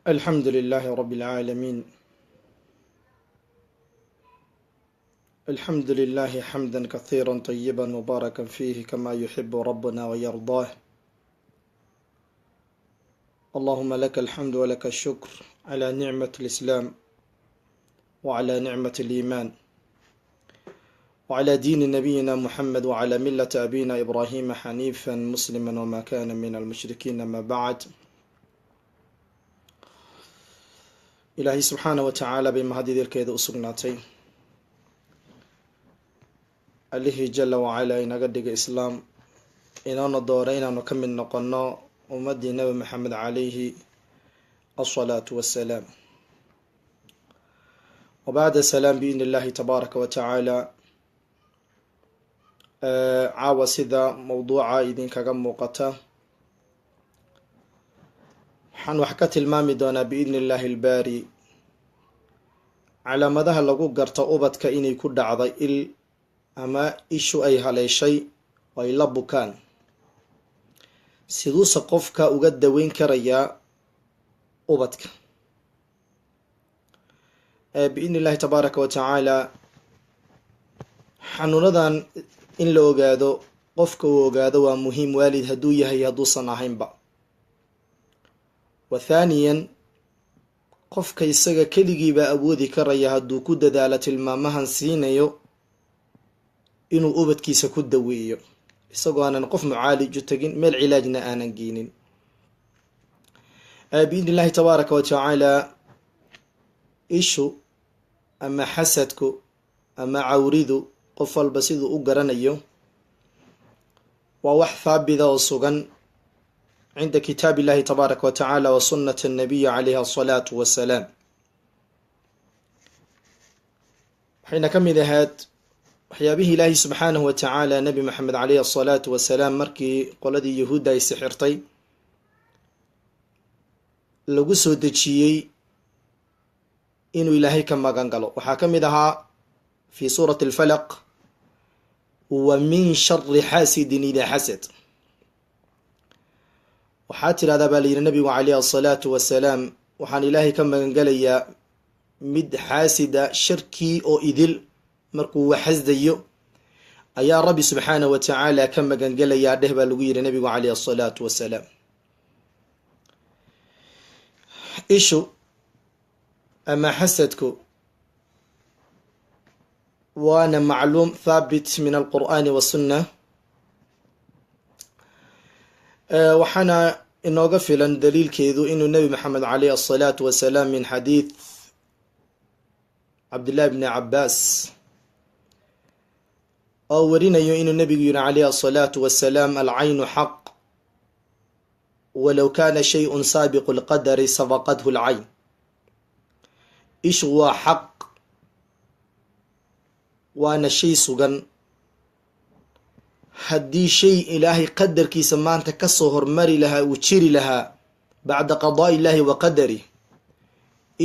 الحمد لله رب العالمين. الحمد لله حمدا كثيرا طيبا مباركا فيه كما يحب ربنا ويرضاه. اللهم لك الحمد ولك الشكر على نعمة الإسلام وعلى نعمة الإيمان وعلى دين نبينا محمد وعلى ملة أبينا إبراهيم حنيفا مسلما وما كان من المشركين. ما بعد، Ilaahay subxaana wa tacaala bay mahadideelkeeda u sugnaatay, allihii jala wacalaa inaga dhigay islaam, inoona dooray inaanu ka mid noqono ummaddii Nabi Maxamed calayhi asalaatu wassalaam. Wa bacda salaam, biidni illahi tabaaraka wa tacaala, caawa sida mawduuca idinkaga muuqata waxaan wax ka tilmaami doonaa biidni illaahi albaari calaamadaha lagu garto ubadka inay ku dhacday il ama ishu ay haleeshay oo ay la bukaan, siduuse qofka uga daweyn karayaa ubadka biidni illahi tabaaraka wa tacaala. Xanuunadan in la ogaado, qofka uu ogaado, waa muhiim, waalid hadduu yahay, hadduusan ahaynba. Wa thaaniyan, qofka isaga keligiibaa awoodi karaya hadduu ku dadaalo tilmaamahan siinayo inuu ubadkiisa ku daweeyo, isagoo aanan qof mucaalij u tegin, meel cilaajna aanan geynin, biidni illahi tabaaraka wa tacaala. Ishu ama xasadku ama cawridu, qof walba siduu u garanayo, waa wax thaabida oo sugan cinda kitaab illahi tabaaraka wa tacaala wa sunnati annabiyi calayhi asalaatu wassalaam. Waxayna ka mid ahayd waxyaabihii Ilaahi subxaanahu wa tacaala Nebi Maxamed caleyhi asalaatu wasalaam, markii qoladii Yahuudda ay sixirtay, lagu soo dejiyey inuu Ilaahay ka magan galo. Waxaa ka mid ahaa fi suurati Alfalaq: "Wa min shari xaasidin idaa xasad." Waxaa tidhahdaa, baa la yidhi Nabigu calayhi asalaatu wasalaam, waxaan Ilaahay ka magangelayaa mid xaasida sharkii oo idil markuu waxasdayo ayaa Rabbi subxaanahu wa tacaala ka magangelayaa dheh, baa lagu yidhi Nabigu calayhi asalaatu wasalaam. Ishu ama xasadku waana macluum thaabit min alqur'aani wasunna, waxaana inooga filan daliilkeedu inuu Nebi Maxamed caleyhi asalaatu wasalaam min xadiid Cabdillahi bni Cabaas oo warinayo inuu nebigu yihi calayhi asalaatu wasalaam: "Alcaynu xaq, walow kana shayءun saabiqu lqadari sabaqathu lcayn." Ishu waa xaq, waana shay sugan. Haddii shay Ilaahay qadarkiisa maanta kasoo hormari lahaa uu jiri lahaa bacda qadaa'i illahi wa qadarih,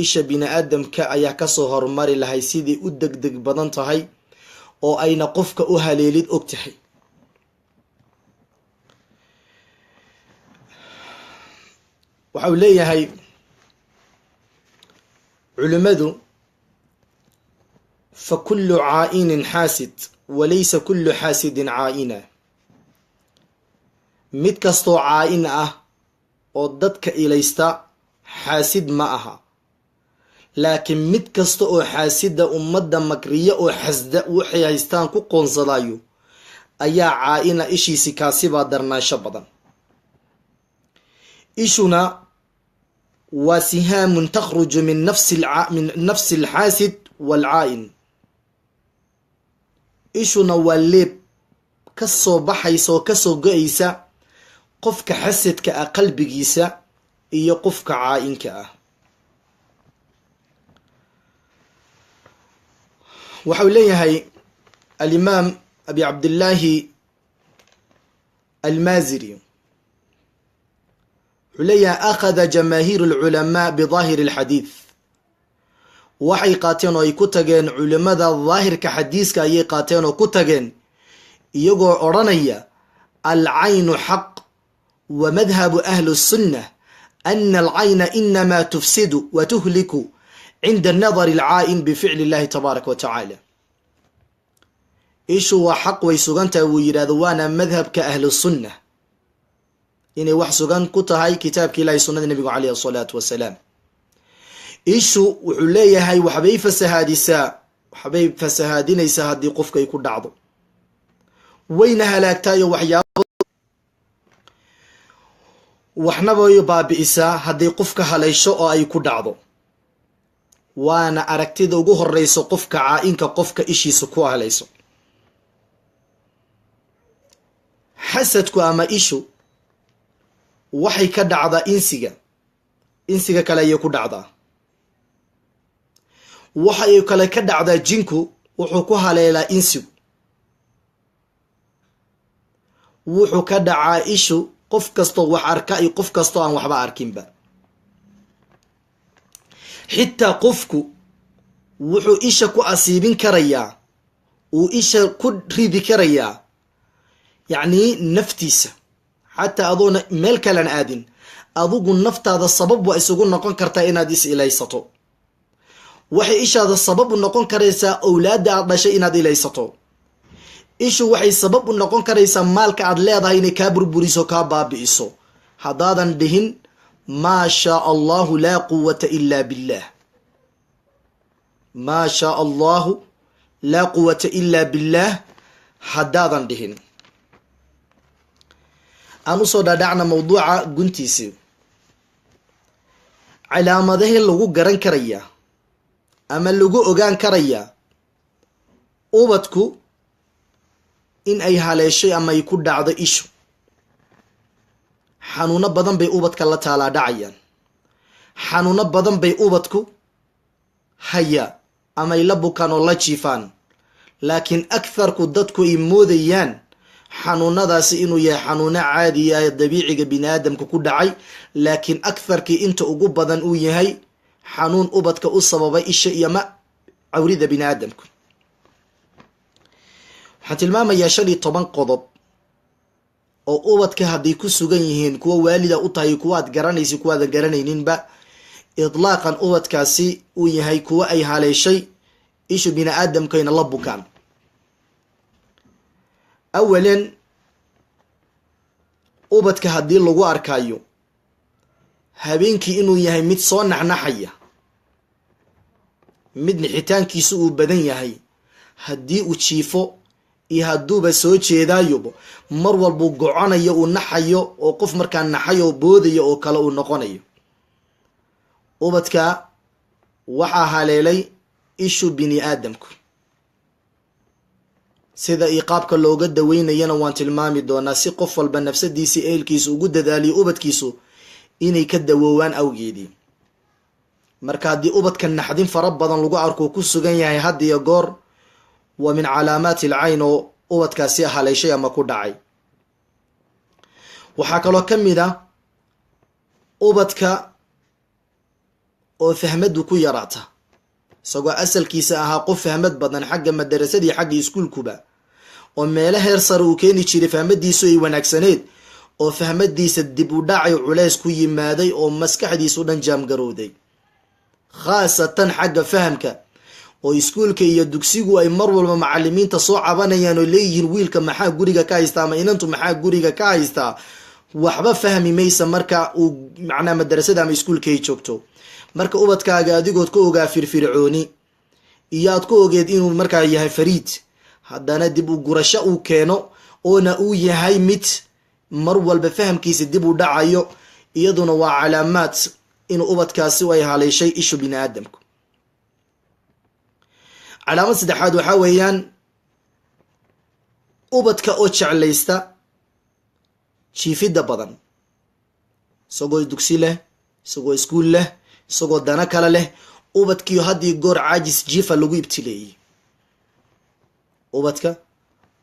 isha bini aadamka ayaa kasoo hormari lahay, sidii u degdeg badan tahay oo ayna qofka u haleelid og tahay. Waxa uu leeyahay culimmadu: "Fa kullu caa'inin xaasid, walaysa kullu xaasidin caa'ina." Mid kastoo caa'in ah oo dadka ilaysta xaasid ma aha, laakiin mid kasta oo xaasida, ummadda makriya oo xasda, waxay haystaan ku qoonsadayo, ayaa caa'ina. Ishiisi kaasibaa darnaansho badan. Ishuna waa sihaamun takhruju min nafsi alxaasid waalcaa'in. Ishuna waa leeb ka soo baxaysa oo kasoo go-aysa qofka xasadka ah qalbigiisa iyo qofka caa'inka ah. Waxau leeyahay alimaam Abi Cabdillaahi Almaaziri, wuxuu leeyahay: "Akhada jamaahiir alculamaa bidaahiri alxadiid." Waxay qaateen oo ay ku tageen culimada daahirka xadiiska ayay qaateen oo ku tageen, iyagoo odhanaya: "Alcaynu xaq, wa madhabu ahli sunna Ana alcayna inama tufsidu wa tuhliku cinda nadari alcaa'in bificli illahi tabaaraka wa tacaala. Ishu waa xaq, way sugantahay wuu yidhahdo, waana madhabka ahlusunna inay wax sugan ku tahay kitaabka Ilahi, sunnada Nebigu caleyhi asalaatu wasalaam. Ishu wuxuu leeyahay waxbay fasahaadisaa, waxbay fasahaadinaysaa haddii qofka ay ku dhacdo, wayna halaagtaayo waxyaaba waxnaba way baabi'isaa hadday qofka haleysho oo ay ku dhacdo. Waana aragtida ugu horeyso qofka caa-inka, qofka ishiisa ku halayso. Xasadku ama ishu waxay ka dhacdaa insiga, insiga kale ayay ku dhacdaa. Waxay kale ka dhacdaa jinku, wuxuu ku haleelaa insigu. Wuxuu ka dhacaa ishu qof kastoo wax arka iyo qof kastoo aan waxba arkinba. Xitaa qofku wuxuu isha ku asiibin karayaa, uu isha ku ridi karayaa, yacnii naftiisa, xataa adoona meel kalan aadin, adigu naftaada sabab waa isugu noqon kartaa inaad is ilaysato. Waxay ishaada sabab u noqon karaysaa owlaadda aad dhashay inaad ilaysato. Ishu waxay sabab u noqon karaysaa maalka aad leedahay inay kaa burburiso, kaa baabi'iso, haddaadan dhihin maa shaa allahu laa quwata ila billah, maa shaa allahu laa quwata ila billaah haddaadan dhihin. Aan usoo dhaadhacna mawduuca guntiisii. Calaamadahii lagu garan karayaa ama lagu ogaan karayaa ubadku in ay haleeshay ama ay ku dhacdo ishu. Xanuuno badan bay ubadka la taalaa dhacayaan, xanuuno badan bay ubadku haya ama ay la bukaan oo la jiifaan, laakiin aktharku dadku ay moodayaan xanuunadaasi inuu yahay xanuuno caadiya ee dabiiciga bini aadamka ku dhacay, laakiin aktharkii inta ugu badan uu yahay xanuun ubadka u sababay isha iyo ma cawrida bini aadamku. Waxaan tilmaamayaa 15 qodob oo ubadka hadday ku sugan yihiin, kuwa waalida u tahay, kuwa aad garanaysa, kuwaadan garanayninba, itlaaqan ubadkaasi uu yahay kuwa ay haleeshay ishu bini aadamkayna la bukaan. Awalan, ubadka haddii lagu arkayo habeenkii inuu yahay mid soo naxnaxaya, mid nixitaankiisu uu badan yahay, haddii uu jiifo iyo hadduuba soo jeedaayoba mar walbuu goconayo, uu naxayo, oo qof markaa naxay oo boodayo oo kale uu noqonayo, ubadka waxaa haleelay ishu bini aadamku. Sida iqaabka looga daweynayana waan tilmaami doonaa, si qof walba nafsadiisa, ehelkiisa ugu dadaaliyo ubadkiisu inay ka dawoowaan awgeedii. Marka haddii ubadka naxdin fara badan lagu arko ku sugan yahay had iyo goor, waa min calaamaati alcayn oo ubadkaasi haleeshay ama ku dhacay. Waxaa kaloo ka mid ah ubadka oo fahmadu ku yaraata, isagoo asalkiisa ahaa qof fahmad badan xagga madarasadii, xagga iskuulkuba, oo meelo heer sare uu keeni jiray, fahmadiisu ay wanaagsaneed, oo fahmadiisa dib u dhacay culeys ku yimaaday oo maskaxdiisu dhan jaamgarowday, khaasatan xagga fahamka, oo iskuulka iyo dugsigu ay mar walba macalimiinta soo cabanayaan oo leeyihiin wiilka maxaa guriga ka haystaa ama inantu maxaa guriga ka haystaa, waxba fahmi maysa marka uu macnaha madarasada ama iskuulka ay joogto. Marka ubadkaaga adigood ka ogaa firfircooni iyo aad ku ogeed inuu markaa yahay fariid, haddana dib u gurasho uu keeno oona uu yahay mid mar walba fahamkiisa dib u dhacayo, iyaduna waa calaamaad inuu ubadkaasi ay haleeshay ishu bini aadamku. Calaamad saddexaad waxaa weeyaan ubadka oo jeclaysta jiifidda badan, isagoo dugsi leh, isagoo iskuul leh, isagoo dana kale leh, ubadkiio haddii goor caajis jiifa lagu ibtileeyey. Ubadka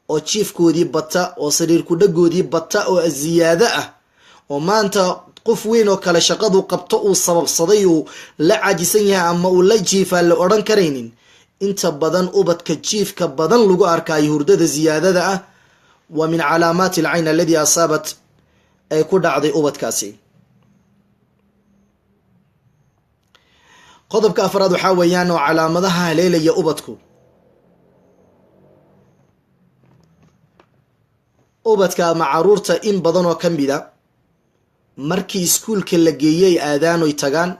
oo jiifkoodii bata oo sariir kudhagoodii bata oo ziyaado ah, oo maanta qof weyn oo kale shaqadu qabto uu sababsaday, uu la caajisan yahay ama uu la jiifaa la odhan karaynin. Inta badan ubadka jiifka badan lagu arkaayo, hurdada ziyaadada ah, waa min calaamaati alcayn alladii asaabat ay ku dhacday ubadkaasi. Qodobka afraad waxaa weeyaan oo calaamadaha haleelaya ubadku, ubadka ama caruurta in badan oo ka mida markii iskuulka la geeyey aadaan oy tagaan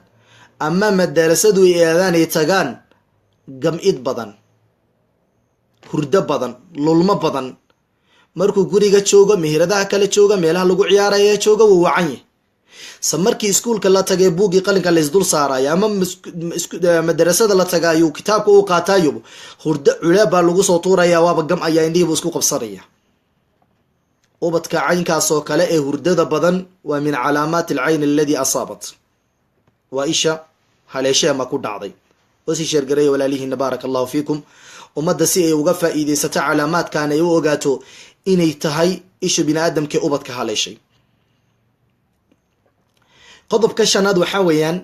ama madarasadu ay aadaan ay tagaan, gam'id badan, hurdo badan, lulmo badan. Markuu guriga joogo, meheradaha kale jooga, meelaha lagu ciyaaraya jooga, wuu wacan yahay. Se markii iskuulka la tagay, buuggii qalinka la isdul saarayo ama madarasada la tagaayo, kitaabka uu qaataayo, hurdo culaab baa lagu soo tuuraya, waaba gam ayaa, indhihiibu isku qabsanaya. Ubadka caynkaas oo kale ee hurdada badan waa min calaamaati alcayn aladi asaabat, waa isha haleeshe ama ku dhacday. Oo sii sheergareeya walaalihiina, baaraka allahu fiikum, ummadda si ay uga faa'iidaysato calaamaadkan, ay u ogaato inay tahay isha bini aadamkee ubadka haleeshay. Qodobka shanaad waxaa weeyaan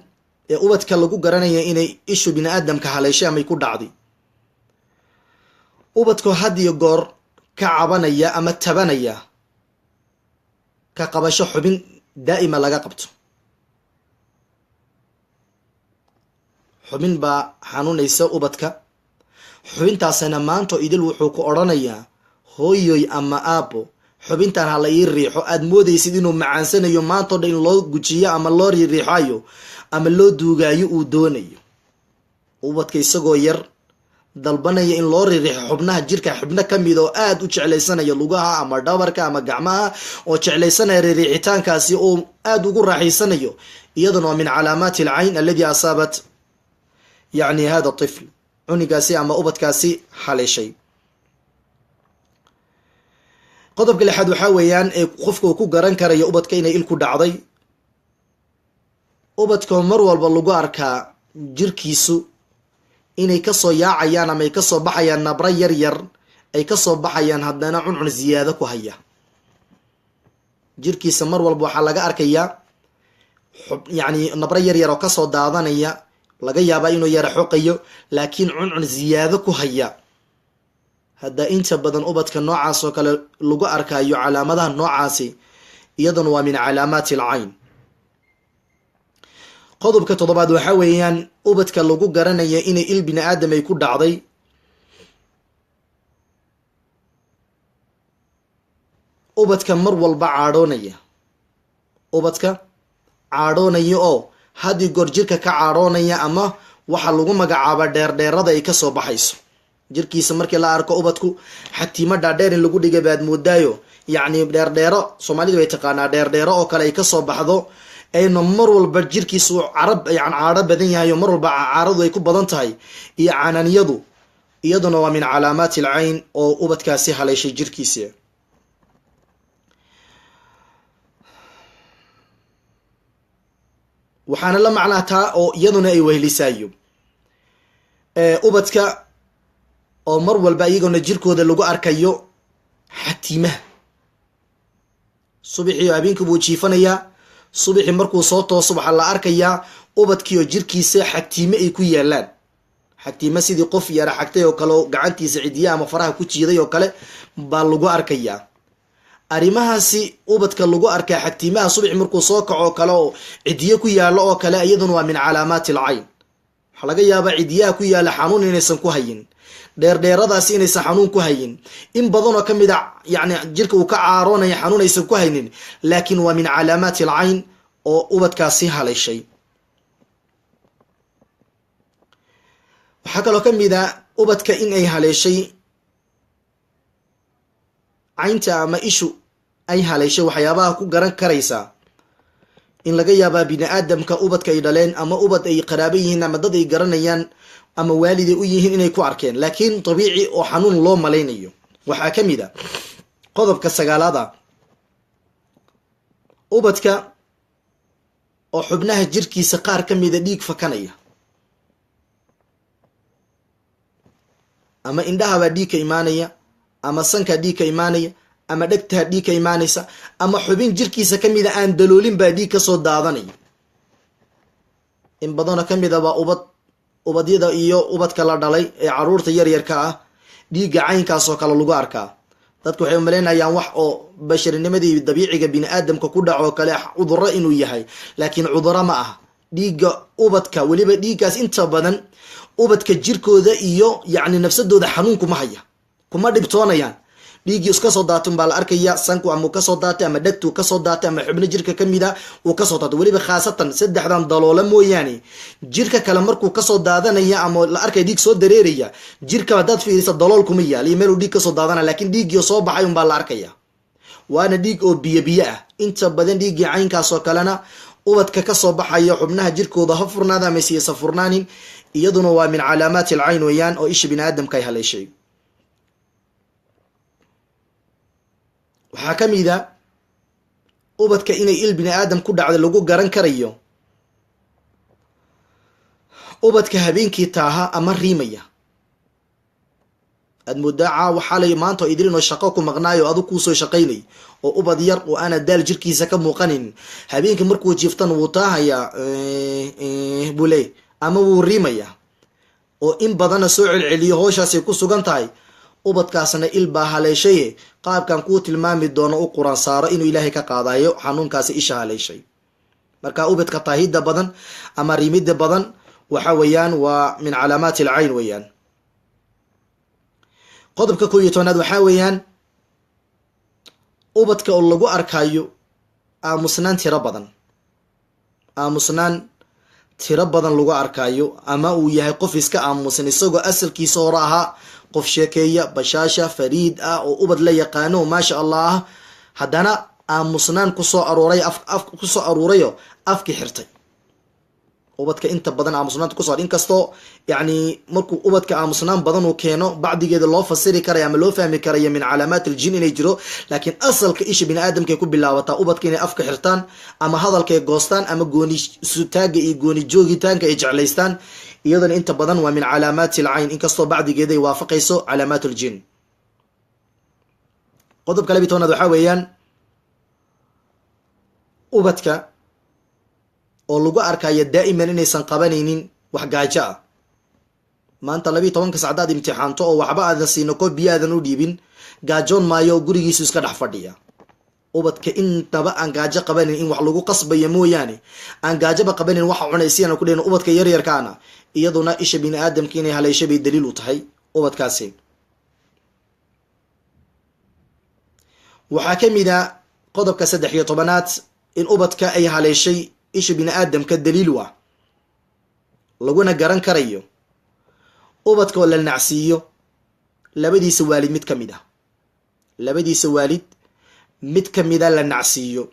ee ubadka lagu garanaya inay ishu bini aadamka haleeshay amay ku dhacday, ubadku had iyo goor ka cabanaya ama tabanaya ka qabasho xubin daa'ima laga qabto. Xubin baa xanuunaysa ubadka, xubintaasina maanto idil wuxuu ku odhanayaa hooyoy ama aabbo, xubintan ha la ii riixo. Aada moodaysid inuu macaansanayo maantao dhan in loo gujiyo ama loo riixayo ama loo duugaayo uu doonayo. Ubadka isagoo yar dalbanaya in loo riixo xubnaha jirka, xubno ka mid oo aada u jeclaysanaya, lugaha ama dhabarka ama gacmaha, oo jeclaysanaya riixitaankaasi oo aada ugu raaxaysanayo, iyaduna waa min calaamaati alcayn aladi asaabat yacni hada tifl, cunigaasi ama ubadkaasi haleeshay. Qodobka lixaad waxaa weeyaan ee qofka uu ku garan karayo ubadka inay il ku dhacday, ubadka mar walba lagu arkaa jirkiisu inay kasoo yaacayaan ama ay kasoo baxayaan nabro yar yar ay kasoo baxayaan, haddana cuncun ziyaado ku haya jirkiisa. Mar walba waxaa laga arkayaa yacni nabro yar yar oo kasoo daadanaya, laga yaabaa inuu yara xoqayo, laakiin cuncun ziyaado ku haya. Hadda inta badan ubadka noocaas oo kale lagu arkayo calaamadaha noocaasi, iyaduna waa min calaamaati alcayn. Qodobka toddobaad waxaa weeyaan ubadka lagu garanaya inay il bini aadam ay ku dhacday, ubadka mar walba caadhoonaya, ubadka caadhoonaya oo haddii goor jirka ka caadhoonaya, ama waxaa lagu magacaaba dheerdheerada ay kasoo baxayso jirkiisa. Markii la arko ubadku xatiimo dhaadheer in lagu dhigay baad moodaayo, yacni dheerdheero, Soomaalidu way taqaanaa dheerdheero oo kale ay kasoo baxdo, ayna mar walba jirkiisu carab yan caadho badan yahay oo mar walba caaradu ay ku badan tahay iyo cananiyadu, iyaduna waa min calaamaati alcayn oo ubadkaasi haleeshay jirkiisa. Waxaana la macnaa taa oo iyaduna ay wehlisaayo ubadka oo mar walba iyagoona jirkooda lagu arkayo xatiimaha. Subaxii oo habeenkii buu jiifanayaa, subaxii markuu soo tooso waxaa la arkayaa ubadkii oo jirkiisa xagtiime ay ku yaalaan, xagtiime sidii qof yara xagtay oo kale oo gacantiisa cidiya ama faraha ku jiiday oo kale baa lagu arkayaa. Arrimahaasi ubadka lagu arkaa xagtiimaha subaxi markuu soo kaco oo kale oo cidiyo ku yaallo oo kale, iyaduna waa min calaamaati alcayn. Waxaa laga yaabaa cidiyaha ku yaalla xanuun inaysan ku hayin, dheerdheeradaasi inaysan xanuun ku hayin, in badanoo ka mid a yacni jirka uu ka caaroonaya xanuun aysan ku haynin, laakiin waa min calaamaati alcayn oo ubadkaasi haleeshay. Waxaa kaloo ka mid a ubadka in ay haleeshay caynta ama ishu ay haleeshay, waxyaabaha ku garan karaysaa in laga yaabaa bini aadamka ubadka ay dhaleen ama ubad ay qaraabo yihiin ama dad ay garanayaan ama waaliday u yihiin inay ku arkeen, laakiin dabiici oo xanuun loo malaynayo. Waxaa ka mid a qodobka sagaalaada ubadka oo xubnaha jirkiisa qaar ka mida dhiig fakanaya, ama indhahabaa dhiig ka imaanaya, ama sankaa dhiig ka imaanaya, ama dhegtaa dhiig ka imaanaysa, ama xubin jirkiisa ka mida aan daloolin baa dhiig kasoo daadanaya. In badanoo ka mid a baa ubad ubadyada iyo ubadka la dhalay ee caruurta yaryarka ah dhiigga caynkaas oo kale lagu arkaa. Dadku waxay umalaynayaan wax oo basharinimadii dabiiciga bini aadamka ku dhaco kale cudurro inuu yahay, laakiin cudurro ma aha. Dhiigga ubadka, weliba dhiiggaas inta badan ubadka jirkooda iyo yacni nafsadooda xanuun kuma haya, kuma dhibtoonayaan. Dhiiggii iska soo daatay umbaa la arkaya, sanku ama uu kasoo daatay ama dhegtuu kasoo daatay ama xubno jirka kamid a uu kasoo daatay. Weliba khaasatan saddexdan daloola mooyaane, jirka kale markuu kasoo daadanaya ama la arkaya dhiig soo dareeraya, jirka haddaad fiirisa dalool kuma yaal iyo meeluu dhiig kasoo daadanaya, laakiin dhiiggii soo baxay umbaa la arkaya, waana dhiig oo biyo biyo ah. Inta badan dhiiggii caynkaas oo kalena ubadka kasoo baxaya xubnaha jirkooda ha furnaada ama siyasa furnaanin, iyaduna waa min calaamaati alcayn weeyaan, oo isha bini aadamka ay haleeshay. Waxaa ka mid a ubadka inay il bini aadam ku dhacda lagu garan karayo ubadka habeenkii taaha ama riimaya. Aad moodaa caawa xalay maanta oo idilin oo shaqo ku maqnaayo, adu kuusoo shaqaynay, oo ubad yar oo aana daal jirkiisa ka muuqanin, habeenkii markuu jiiftan wuu taahayaa buu leey ama wuu riimayaa, oo in badana soo celceliyo howshaasay ku sugan tahay. Ubadkaasna il baa haleeshaye, qaabkan kuu tilmaami doono u quraan saaro inuu Ilaahay ka qaadayo xanuunkaasi isha haleeshay. Marka ubadka taahida badan ama riimida badan waxa weeyaan waa min calaamaati alcayn weeyaan. Qodobka 11aad waxaa weeyaan ubadka oo lagu arkayo aamusnaan tiro badan, aamusnaan tiro badan lagu arkaayo, ama uu yahay qof iska aamusan isagoo asalkiisa hore ahaa qof sheekeeya, bashaasha, fariid ah oo ubad la yaqaano, maasha Allah ah, haddana aamusnaan kusoo aruuray, af kusoo aruurayo, afkii xirtay. Ubadka inta badan aamusnaanta kuso, inkastoo yani markuu ubadka aamusnaan badan uu keeno bacdigeeda loo fasiri karaya ama loo fahmi karaya min calaamaat aljin inay jiro, laakiin asalka isha bini aadamkay ku bilaabataa ubadka inay afka xirtaan ama hadalkay goostaan ama gooni sutaaga iyo gooni joogitaanka ay jeclaystaan, iyadana inta badan waa min calaamaati alcayn, inkastoo bacdigeeda ay waafaqayso calaamaat aljin. Qodobka 12aad waxaa weeyaan ubadka oo lagu arkayo daa'iman inaysan qabanaynin wax gaajo ah. Maanta 12-ka sac hadaad imtixaanto oo waxba aadan siino, koob biyo aadan u dhiibin, gaajoon maayo, oo gurigiisu iska dhex fadhiya. Ubadka intaba aan gaajo qabanayn, in wax lagu qasbayo mooyaane aan gaajoba qabanayn, waxa cunaysiyan ku dhehin ubadka yaryarkaana, iyaduna isha bini aadamka inay haleeshay bay daliil u tahay ubadkaasi. Waxaa ka mid a qodobka 13aad in ubadka ay haleeshay isha bini aadamka daliil u ah laguna garan karayo ubadka oo la nacsiiyo labadiisa waalid mid ka mid ah, labadiisa waalid mid ka mida la nacsiiyo,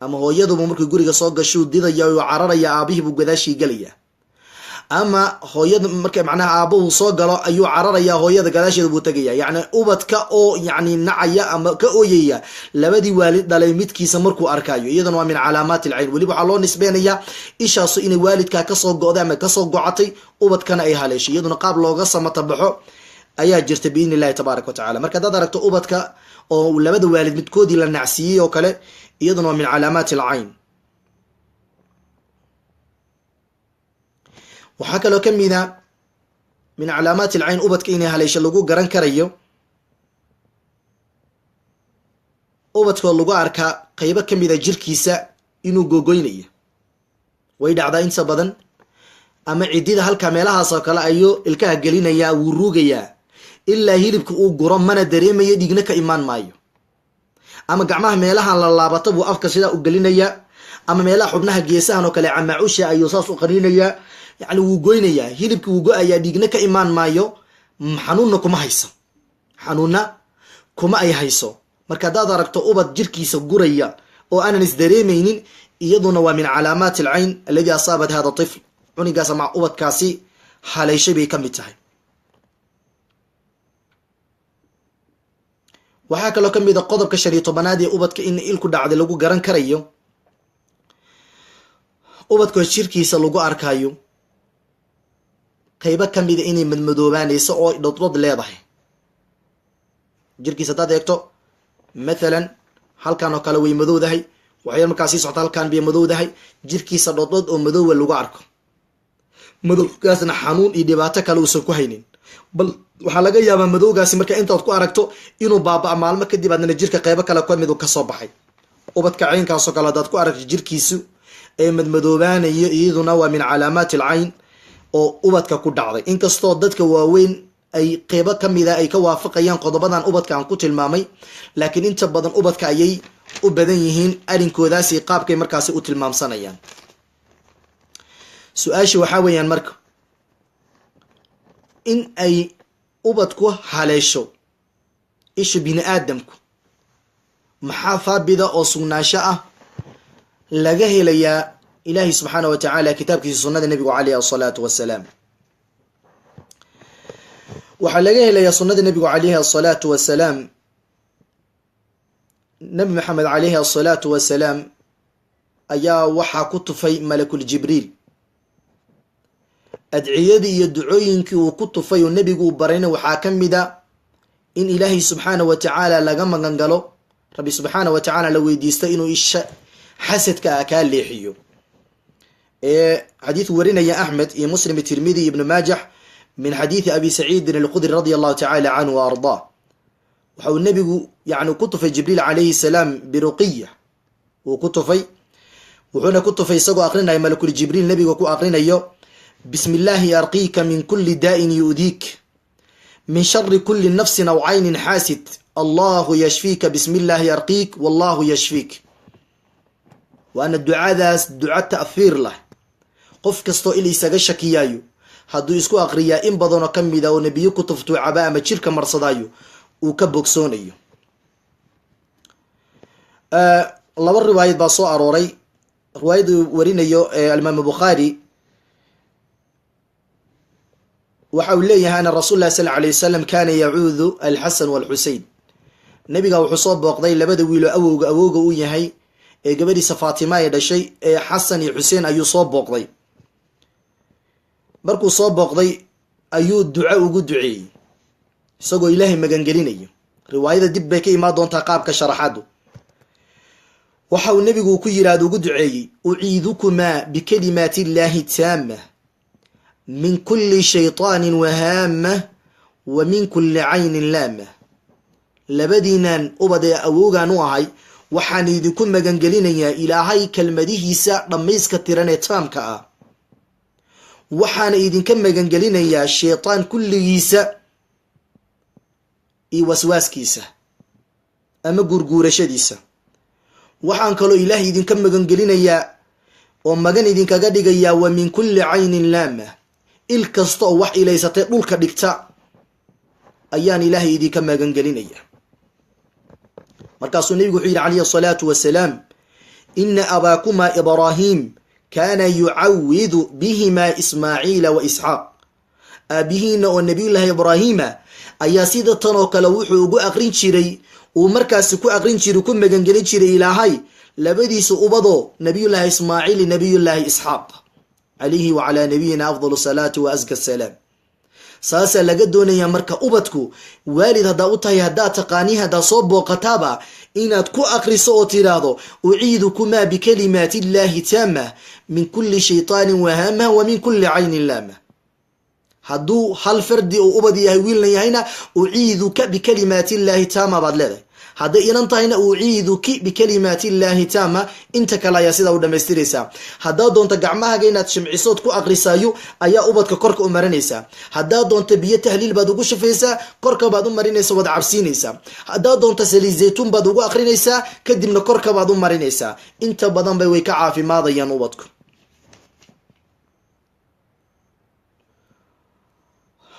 ama hooyaduba markuu guriga soo gashuu didaya uu cararaya, aabihii buu gadaashii gelaya, ama hooyada marka macnaha aabbahu soo galo ayuu cararaya, hooyada gadaasheeda buu tegaya. Yacni ubadka oo yacni nacaya ama ka ooyaya labadii waalid dhalay midkiisa markuu arkayo, iyadana waa min calaamaati alcayn. Weliba waxaa loo nisbeynayaa ishaasu inay waalidkaa kasoo go'day ama kasoo gocatay, ubadkana ay haleeshay, iyaduna qaab looga samata baxo ayaa jirta biidni illahi tabaaraka wa tacala. Marka haddaad aragto ubadka oo labada waalid midkoodii la nacsiiyey oo kale, iyaduna waa min calaamaati alcayn. Waxaa kaloo ka mid a min calaamaati alcayn ubadka inay haleesho lagu garan karayo ubadkoo lagu arkaa qeybo ka mid a jirkiisa inuu gogoynayo. Way dhacdaa inta badan, ama ciddida halka meelahaas oo kale ayuu ilkaha gelinayaa, wuu ruugayaa ilaa hilibka uu guro, mana dareemayo, dhiigna ka imaan maayo. Ama gacmaha meelahan la laabato buu afka sidaa u gelinayaa, ama meelaha xubnaha geesahan oo kale camaacusha ayuu saas u qaniinayaa, yacni wuu goynayaa, hilibki wuu go-ayaa, dhiigna ka imaan maayo, xanuunna kuma hayso, xanuunna kuma ay hayso. Marka haddaad aragto ubad jirkiisa guraya oo aanan isdareemaynin, iyaduna waa min calaamaati alcayn alladii asaabat hada tifl, cunigaas ama ubadkaasi haleeshay bay ka mid tahay. Waxaa kaloo ka mid a qodobka 15aad ee ubadka in ilku dhacday lagu garan karayo ubadka jirkiisa lagu arkayo qaybo ka mida inay madmadoobaanayso oo dhodhod leedahay jirkiisa. Haddaad eegto mathalan halkan oo kale way madowdahay, waxyar markaa sii socota halkan bay madowdahay, jirkiisa dhodhod oo madoowa lagu arko, madowgaasna xanuun iyo dhibaato kale uusan ku haynin, bal waxaa laga yaabaa madowgaasi marka intaad ku aragto inuu baaba-a maalmo kadib, aadna jirka qeybo kale ka mid u kasoo baxay. Ubadka caynkaasoo kale haddaad ku aragto jirkiisu ee madmadoobaanayo iyaduna waa min calaamaati alcayn oo ubadka ku dhacday. Inkastoo dadka waaweyn ay qeybo kamida ay ka waafaqayaan qodobadan ubadka aan ku tilmaamay, laakiin inta badan ubadka ayay u badan yihiin arinkoodaasi qaabkay markaasi u tilmaamsanayaan. Su-aasha waxaa weeyaan marka in ay ubadku haleesho isha bini aadamku, maxaa haabida oo sugnaansho ah laga helayaa Ilaahi subxaana wa tacaala kitaabkiisa, sunnada nebigu calayhi asalaatu wasalaam? Waxaa laga helayaa sunnada nebigu calayhi asalaatu wasalaam. Nebi Maxamed calayhi asalaatu wasalaam ayaa waxaa ku tufay Malakul Jibriil. Adciyadii iyo ducooyinkii uu ku tufay oo nebigu uu barayna waxaa ka mida in Ilaahay subxaana wa tacaala laga magan galo, Rabbi subxaana wa tacaala la weydiisto inuu isha xasadka ah kaa leexiyo. Ee xadiid warinaya Axmed iyo Muslim, Tirmidi, Ibnu Maajax, min xadiidi Abi Saciidin Alqudri radi Allahu tacala canhu wa ardaa, waxa uu nebigu yani ku tufay Jibriil calayhi salaam biruqiya uu ku tufay. Wuxuuna ku tufay isagoo aqrinaya Malakul Jibriil nebiga ku aqrinayo: "Bismi illaahi arqiika min kuli daa'in yu'diik, min shari kuli nafsin aw caynin xaasid, Allahu yashfiika, bismi illaahi arqiik wallahu yashfiik." Waana ducadaas duco ta'hiir lah. Qof kastoo il isaga shakiyaayo hadduu isku aqriyaa, in badanoo ka mida oo nebiyo ku tuftuu caba ama jirka marsadaayo, uu ka bogsoonayo. Laba riwaayad baa soo arooray. Riwaayadu warinayo Alimaam Bukhaari waxa uu leeyahay ana Rasul lah sal alay wasalam kana yacuudu Alxasan walxusein. Nebiga wuxuu soo booqday labada wiiloo awowga u yahay ee gabadhiisa Faatima ay dhashay, ee Xasan iyo Xuseen ayuu soo booqday. Markuu soo booqday ayuu duco ugu duceeyey isagoo Ilaahay magangelinayo. Riwaayada dib bay ka imaan doontaa qaabka sharaxaadu. Waxa uu nebigu ku yidhaahdo ugu duceeyey: "Uciidukumaa bikalimaati illaahi taama min kulli shaytaanin wahaama wa min kulli caynin laama." Labadiinan ubad ee awowgaan u ahay waxaan idinku magangelinayaa Ilaahay kelmadihiisa dhammayska tiran ee taamka ah, waxaana idinka magangelinayaa shaytaan kulligiisa iyo waswaaskiisa ama guurguurashadiisa. Waxaan kaloo Ilaahay idinka magangelinayaa oo magan idinkaga dhigayaa wa min kulli caynin laama, il kasta oo wax ilaysatay dhulka dhigta ayaan Ilaahay idinka magangelinaya. Markaasuu nebigu wuxuu yidhi calayhi asalaatu wasalaam: "Ina abaakumaa Ibraahim kaana yucawidu bihimaa Ismaaciila wa Isxaaq." Aabihiina oo Nabiyullaahi Ibraahiima ayaa sida tan oo kale wuxuu ugu aqrin jiray, uu markaasi ku aqrin jiray, ku magangelin jiray Ilaahay labadiisa ubadoo Nabiyullaahi Ismaaciil iyo Nabiyullaahi Isxaaq, calayhi wacalaa nabiyina afdal salaati wa aska salaam. Saasaa laga doonayaa marka ubadku waalid haddaa u tahay, haddaa taqaanii, haddaa soo booqataaba, inaad ku akriso oo tidhaahdo: "Uciidukumaa bikalimaati illaahi taama min kulli shaytaanin wahaama wa min kulli caynin laama." Hadduu hal fardi oo ubad yahay, wiilna yahayna, "Uciiduka bikalimaati illaahi taama" baad leedahay. Hadday inan tahayna, "Uciiduki bikalimaati illaahi taama." Inta kale ayaa sidaa u dhamaystiraysaa. Haddaad doonto gacmahaaga inaad shimcisood ku aqrisaayo ayaa ubadka korka u marinaysaa. Haddaad doonto biyo tahliil baad ugu shafaysaa, korka baad u marinaysa, waad cabsiinaysaa. Haddaad doonto saliid zaytuun baad ugu aqrinaysaa, kadibna korka baad u marinaysaa. Inta badan bay way ka caafimaadayaan ubadku.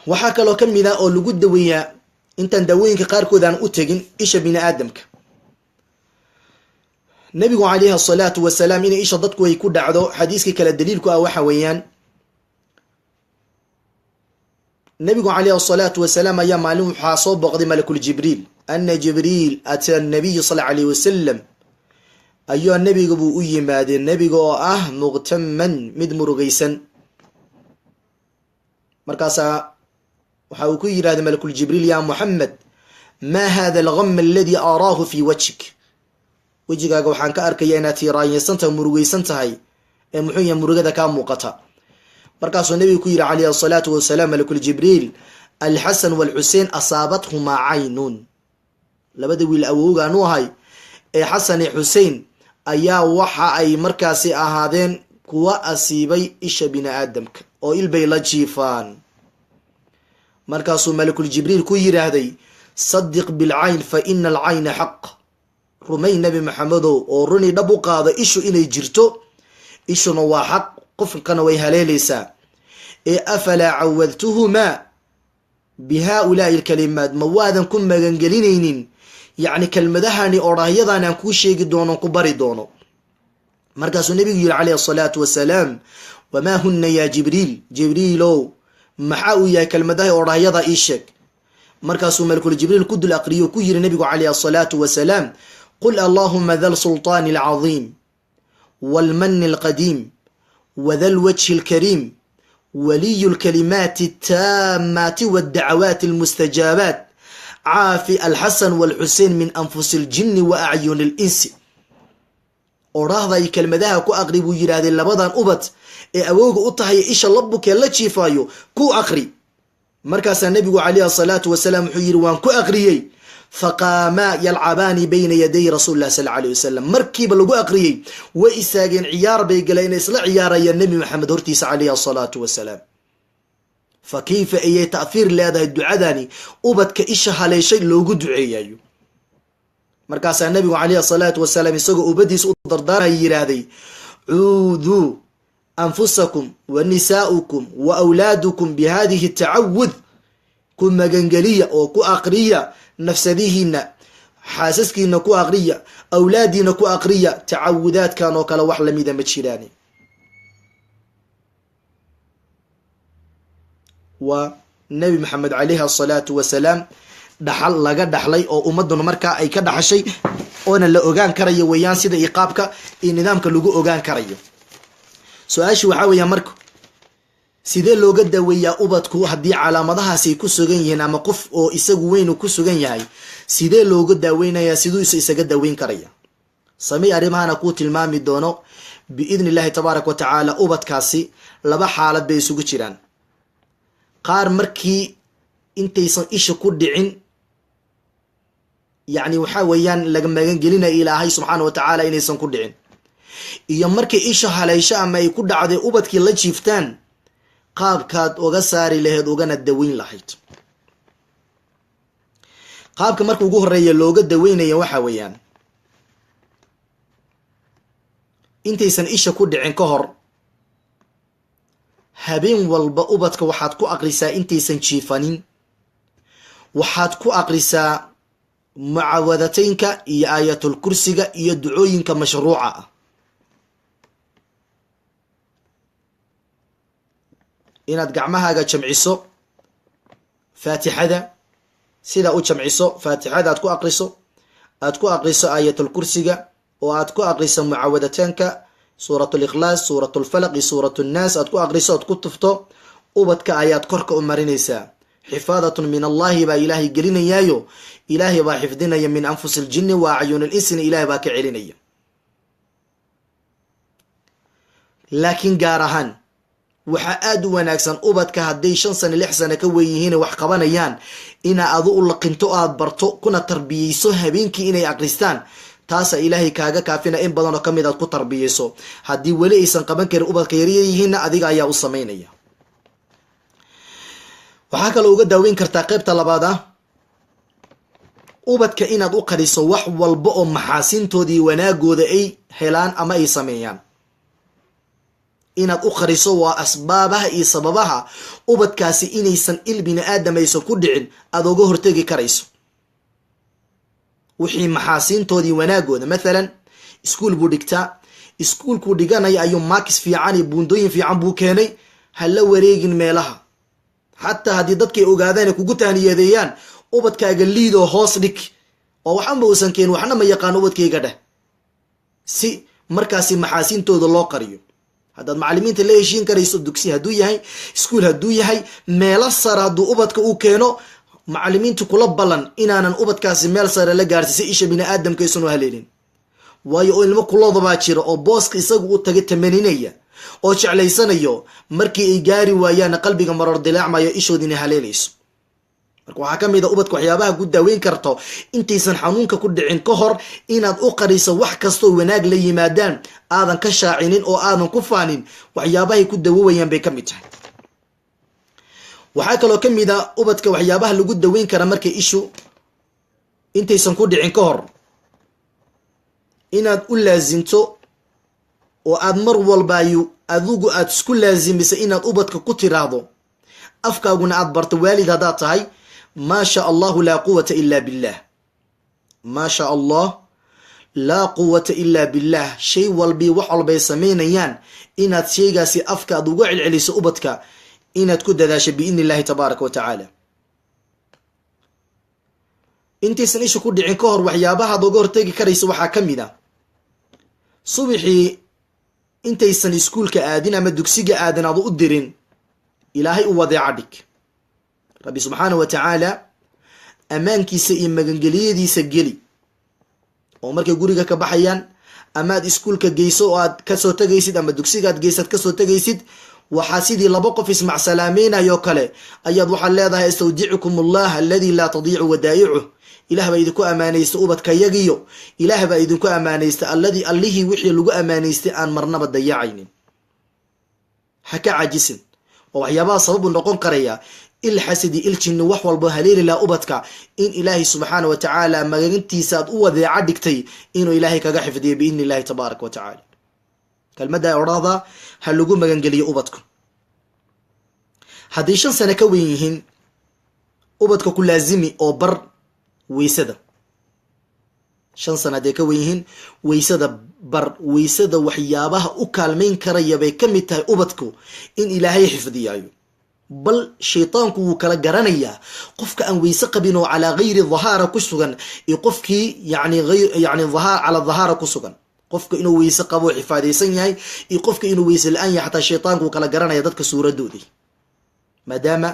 Waxaa kaloo ka mid ah oo lagu daweeyaa, intaan daawooyinka qaarkood aan u tegin, isha bini aadamka. Nabigu calayhi asalaatu wasalaam inay isha dadku ay ku dhacdo xadiiskii kale daliilku ah waxa weeyaan, nabigu calayhi asalaatu wasalaam ayaa maalin waxaa soo booqday Malakul Jibriil. Ana Jibriil ataa nabiyu sal alayh wasalam, ayaa nebiga buu u yimaadee, nebiga oo ah muqtaman, mid murugaysan. Markaasaa waxa uu ku yidhahday Malakul Jibriil: "Yaa Muxamed, maa hada algam aladi aaraahu fi wajhik? Wejigaaga waxaan ka arkaya inaad tiiraanyaysan tahay, murugaysan tahay, ee muxuu yahay murugada kaa muuqata?" Markaasuu nebigu ku yidhi calayhi asalaatu wasalaam Malakul Jibriil: "Alxasan walxusein asaabathumaa caynun." Labada wiil awowgaan u ahay ee Xasan iyo Xusein Ayaa waxa ay markaasi ahaadeen kuwa asiibay isha bini aadamka oo ilbay la jiifaan. Markaasuu Malakul Jibriil ku yidhaahday: "Sadiq bilcayn, fa ina alcayna xaq." Rumay, Nebi Maxamedow, oo runi dhab u qaado ishu inay jirto, ishuna waa xaq, qofkana way haleelaysaa. Ee afalaa cawadtuhumaa bi haaulaai alkalimaat? Ma waadan ku magangelinaynin, yacni, kelmadahani, odhaahyadan aan kuu sheegi doono, ku bari doono? Markaasuu nebigu yihi, calayhi asalaatu wasalaam: "Wamaa huna, yaa Jibriil? Jibriilow, maxaa uu yahay kelmadaha, odhaahyada ii sheeg." Markaasuu Malakul Jibriil ku dul aqriyo, ku yiri nebigu, calayhi asalaatu wasalaam: "Qul: Allahuma da lsulطaani alcadiim wاlmani alqadiim wada lwajhi alkariim waliyu lkalimaati altaamaati waاddacawaati almustajaabaat, caafi Alxasan walxusein min anfusi اljini wa acyuni اlinsi." Odhaahda iyo kelmadaha ku aqri, buu yidhaahday, labadan ubad ee awooga u tahay isha la bukee la jiifaayo ku aqri. Markaasaa nebigu, calayhi asalaatu wasalaam, wuxuu yidhi: "Waan ku aqriyey." Faqaamaa yalcabaani bayna yaday rasuuli lah sal alayh wasalam. Markiiba lagu aqriyey way istaageen, ciyaar bay galeen, inay isla ciyaarayaan Nebi Maxamed hortiisa, calayhi asalaatu wasalaam. Fa kayfa ayay ta'hiir leedahay ducadani ubadka isha haleeshay loogu duceeyayo? Markaasaa nebigu, calayhi asalaatu wasalaam, isagoo ubadiisa u dardaaraya yidhaahday: "Cuuduu anfusakum wa nisaa'ukum wa awlaadukum bi hadihi tacawud." Ku magangeliya oo ku aqriya nafsadihiina, xaasaskiina ku aqriya, awlaadiina ku aqriya tacawudaadkan oo kale, wax lamida ma jiraan. Waa Nebi Maxamed, calayhi asalaatu wasalaam, dhaxal laga dhaxlay oo ummaduna markaa ay ka dhaxashay, oona la ogaan karayo weeyaan sida iqaabka iyo nidaamka lagu ogaan karayo. Su-aashu waxaa weeyaan marka, sidee looga daweeyaa ubadku haddii calaamadahaasi ay ku sugan yihiin, ama qof oo isagu weyn ku sugan yahay, sidee looga daaweynayaa? Siduu is isaga daweyn karaya? Samey arrimahana kuu tilmaami doono, biidni illahi tabaaraka wa tacaala. Ubadkaasi laba xaalad bay isugu jiraan: qaar markii intaysan isha ku dhicin, yacni, waxaa weeyaan laga magangelinaya Ilaahay subxaana wa tacaala inaysan ku dhicin, iyo markay isha haleysho ama ay ku dhacday ubadkii la jiiftaan, qaabkaad uga saari lahayd ugana daweyn lahayd. Qaabka marka ugu horeeya looga daweynaya waxaa weeyaan, intaysan isha ku dhicin ka hor, habeen walba ubadka waxaad ku aqrisaa, intaysan jiifanin, waxaad ku aqrisaa mucawadataynka iyo aayatul kursiga iyo ducooyinka mashruuca ah. Inaad gacmahaaga jamciso, faatixada sidaa u jamciso, faatixada aad ku aqriso, aad ku aqriso aayatul kursiga, oo aad ku aqriso mucawadataanka, suurat likhlaas, suurat lfalaq iyo suurat nnaas aad ku aqriso, aad ku tufto, ubadka ayaad korka u marinaysaa. Xifaadatun min allahi baa Ilaahay gelinayaayo, Ilaahay baa xifdinaya min anfusi ljini wa acyun linsina, Ilahay baa ka celinaya. Laakiin gaar ahaan waxaa aada u wanaagsan, ubadka hadday 5 sano, 6 sano ka weyn yihiin, wax qabanayaan, inaa adu u laqinto, aad barto, kuna tarbiyeyso habeenkii inay aqristaan. Taasa Ilaahay kaaga kaafina in badan oo kamid aad ku tarbiyeyso. Haddii weli aysan qaban karin, ubadka yaryar yihiinna, adiga ayaa u samaynaya. Waxaa kaloo uga daaweyn kartaa qaybta labaad ah, ubadka inaad u qariso wax walba oo maxaasintoodii wanaagooda ay helaan ama ay sameeyaan. Inaad u qariso waa asbaabaha iyo sababaha ubadkaasi inaysan il bini aadam aysan ku dhicin aada uga hortegi karayso. Wixii maxaasiintoodii wanaagooda, mathalan iskuol buu dhigtaa, iskuolkuu dhiganaya ayuu marks fiican iyo buundooyin fiican buu keenay, ha la wareegin meelaha. Xataa haddii dadkay ogaadaan ay kugu tahniyadeeyaan, ubadkaaga liidoo hoos dhig, oo waxanba uusan keenin, waxna ma yaqaan ubadkayga dheh, si markaasi maxaasiintooda loo qariyo. Haddaad macalimiinta la heshiin karayso, dugsi hadduu yahay, iskuol hadduu yahay, meelo sare hadduu ubadka uu keeno, macalimiinta kula ballan inaanan ubadkaasi meel sare la gaarsi, si isha bini aadamka aysan u haleelin. Waayo oo ilmo kuloodabaa jira oo booska isagu u tagay tamaninaya oo jeclaysanayo, markii ay gaari waayaanna qalbiga maroor dilaacmayo, ishoodina haleelayso. Marka waxaa ka mid a ubadka waxyaabaha ku daaweyn karto intaysan xanuunka ku dhicin ka hor, inaad u qariso wax kastoo wanaag la yimaadaan, aadan ka shaacinin oo aadan ku faanin. Waxyaabahay ku dawoowayaan bay ka mid tahay. Waxaa kaloo ka mid a ubadka waxyaabaha lagu daweyn kara markay ishu intaysan ku dhicin ka hor, inaad u laasimto oo aad mar walbaayu adigu aad isku laasimisay inaad ubadka ku tiraahdo, afkaaguna aad barto, waalid haddaad tahay: "Maa sha Allahu laa quwata ila billah, maa sha Allah laa quwata ila billah." Shay walbii wax walbay samaynayaan inaad shaygaasi afka aad uga celceliso ubadka, inaad ku dadaasho biidni Illahi tabaaraka wa tacaala. Intaysan isha ku dhicin ka hor waxyaabahaad uga hortegi karaysa waxaa ka mid a, subixii intaysan iskuulka aadin ama dugsiga aadin aad u dirin, Ilaahay u wadeeca dhig, Rabbi subxaana wa tacaala ammaankiisa iyo magangeliyadiisa geli, oo markay guriga ka baxayaan ama aad iskuulka geyso oo aad kasoo tegaysid ama dugsiga aad geysaad kasoo tegaysid, waxaa sidii laba qof ismacsalaameynayoo kale ayaad waxaad leedahay: "Astawdicukum Allah aladi laa tadiicu wadaa'icuh." Ilaah baa idinku ammaanaysta ubadkayagiyo, Ilaah baa idinku ammaanaysta alladii, Allihii wixii lagu ammaanaystay aan marnaba dayacaynin. Ha ka cajisin, oo waxyaabaha sababu noqon karaya il xasadi, il jinni, wax walbo haleeli laha ubadka, in Ilaahay subxaana wa tacaala magantiisa aad u wadeeca dhigtay inuu Ilaahay kaga xifdiyo biidni Illahi tabaaraka wa tacaala. Kelmadda odhahda ha lagu magangeliyo ubadku. Haddii 5 sano ka weyn yihiin ubadka, ku laazimi oo bar weysada. 5 sano hadday ka wen yihiin, weysada bar. Weysada waxyaabaha u kaalmayn karaya bay ka mid tahay ubadku in Ilaahay xifdiyaayo. Bal shaytaanku wuu kala garanayaa qofka aan weyse qabin oo calaa gayri dahaara ku sugan iyo qofkii yani yani cala dahaara ku sugan. Qofka inuu weyse qabo oo xifaadaysan yahay iyo qofka inuu weyse la-aan yahay, xataa shaytaanku wuu kala garanaya dadka suuradoodii, maadaama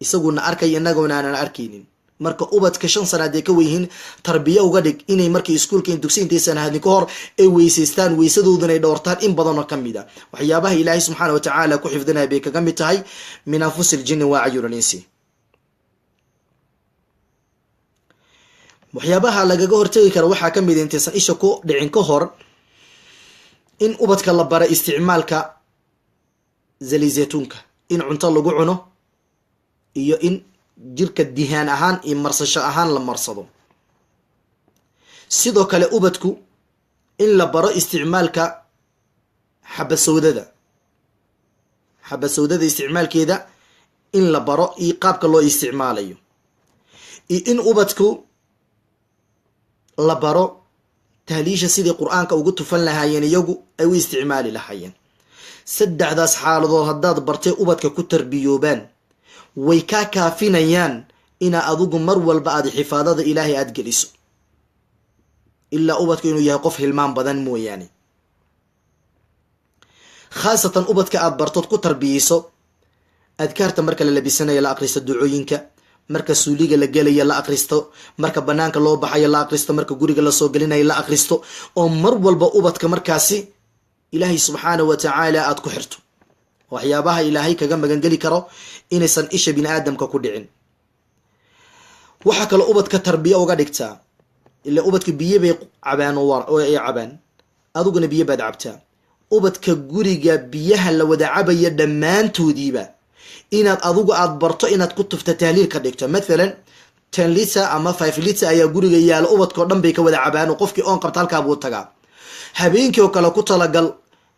isaguna arkaya, innaguna aanan arkaynin. Marka ubadka 5 sana hadday ka weyhiin, tarbiya uga dhig inay markii iskuulka in dugsi intaysan hadin ka hor ay weysaystaan, weysadooduna ay dhowrtaan. In badanoo ka mid a waxyaabaha Ilaahay subxaana wa tacaala ku xifdinaya bay kaga mid tahay min anfusi ljinni wa acyun linsi. Waxyaabaha lagaga hortegi kara waxaa ka mid a, intaysan isha ku dhicin ka hor, in ubadka la bara isticmaalka zali zaytuunka, in cunto lagu cuno iyo in jirka dihaan ahaan iyo marsasho ahaan la marsado. Sidoo kale ubadku in la baro isticmaalka xabasowdada, xabasowdada isticmaalkeeda in la baro iyo qaabka loo isticmaalayo, iyo in ubadku la baro tahliisha, sidii Qur-aanka ugu tufan lahaayeen, iyagu ay u isticmaali lahaayeen. Saddexdaas xaaladood haddaad bartay, ubadka ku tarbiyoobaan, way kaa kaafinayaan inaa adigu mar walba aada xifaadada Ilaahay aada geliso, ilaa ubadka inuu yahay qof hilmaan badan mooyaane. Khaasatan ubadka aada bartood ku tarbiyeyso adkaarta, marka la labisanayo la akristo, ducooyinka marka suuliga la gelaya la akristo, marka banaanka loo baxayo la akristo, marka guriga lasoo gelinayo la akristo, oo mar walba ubadka markaasi Ilaahay subxaana wa tacaala aada ku xirto, waxyaabaha Ilaahay kaga magangeli karo inaysan isha bini aadamka ku dhicin. Waxaa kaloo ubadka tarbiya uga dhigtaa, ila ubadka biyo bay cabaan oo ay cabaan, adiguna biyo baad cabtaa. Ubadka guriga biyaha la wada cabaya dhammaantoodiiba inaad adigu aada barto inaad ku tufta, tahliil ka dhigto. Mathalan 10 liter ama 5 liter ayaa guriga yaala, ubadkao dhan bay ka wada cabaan, oo qofkii oon qabta halkaa buu tagaa. Habeenkii oo kale ku talagal,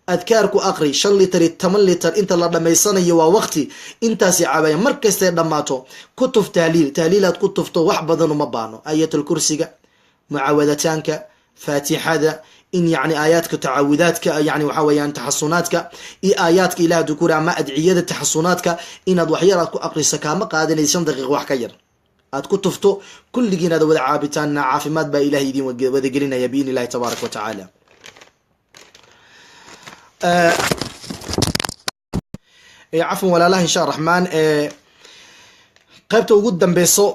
adkaarku aqri, 5 liter iyo 10 liter inta la dhamaysanayo waa waqti intaasi cabaya. Mar kastay dhammaato ku tuf tahliil. Tahliilaad ku tufto wax badan uma baano: Aayatul Kursiga, mucaawadataanka, Faatixada, in yani aayaadka tacaawudaadka, yani waxa weeyaan taxasunaadka iyo aayaadka Ilah dukuri ama adciyada taxasunaadka, inaad waxyar aad ku aqriso, kaama qaadanaysa 5 daqiiqa wax ka yar, aad ku tufto, kulligiin aad wada caabitaanna, caafimaad baa Ilahay idin wadagelinaya biidni Illahi tabaaraka wa tacaala. Cafwan walaalaha, insha Araxmaan, qaybta ugu dambeyso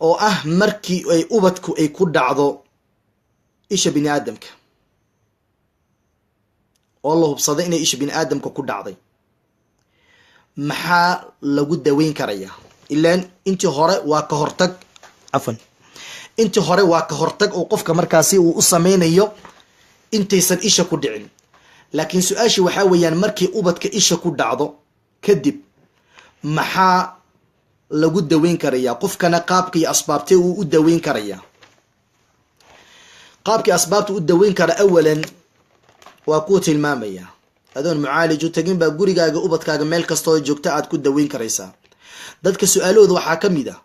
oo ah markii ay ubadku ay ku dhacdo isha bini aadamka, oo la hubsaday inay isha bini aadamka ku dhacday, maxaa lagu daweyn karayaa? Ilaan intii hore waa ka hortag, cafwan, intii hore waa ka hortag oo qofka markaasi uu u sameynayo intaysan isha ku dhicin. Laakiin su-aasha waxaa weeyaan, markii ubadka isha ku dhacdo kadib maxaa lagu daweyn karayaa? Qofkana qaabkii asbaabtee uu u daweyn karayaa? Qaabkii asbaabta u daweyn kara, awalan waa kuu tilmaamaya. Adoon mucaalij u tagin baa gurigaaga, ubadkaaga, meel kastoo joogta aad ku daweyn karaysaa. Dadka su-aalahooda waxaa ka mid ah,